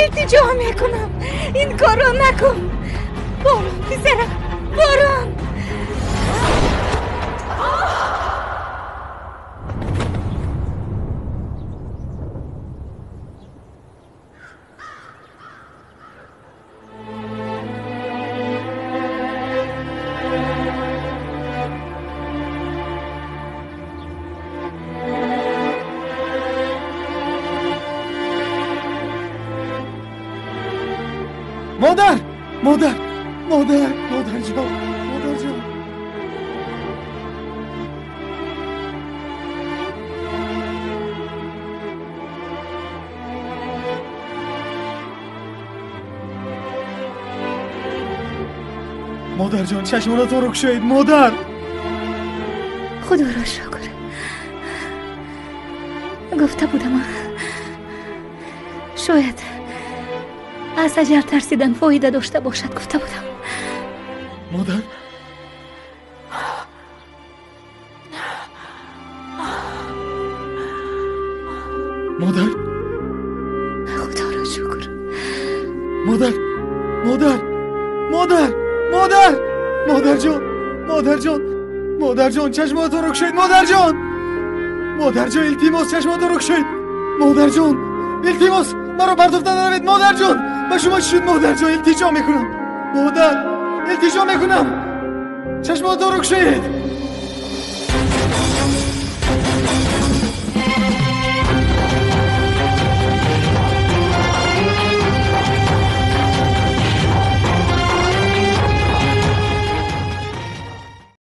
Илтиҷо мекунам, ин корро накун. Борон, писарам, Борон. Модар, модар, модар, модарҷон, модарҷон. Модарҷон, чашмонатонро кушоед, модар. Худоро шукр. Гуфта будам, шояд аз аҷал тарсидан фоида дошта бошад, гуфта будам. Модар, модар, худоро шукр. Модар, модар, модар, модар, модарҷон, модарҷон, модарҷон, чашмонатонро кушоед, модарҷон. Модарҷон, илтимос, чашмонатонро кушоед. Модарҷон, илтимос, маро партофта наравед, модарҷон. Ба шумо чӣ шуд, модарҷон? Илтиҷо мекунам, модар, илтиҷо мекунам, чашмонатонро кушоед.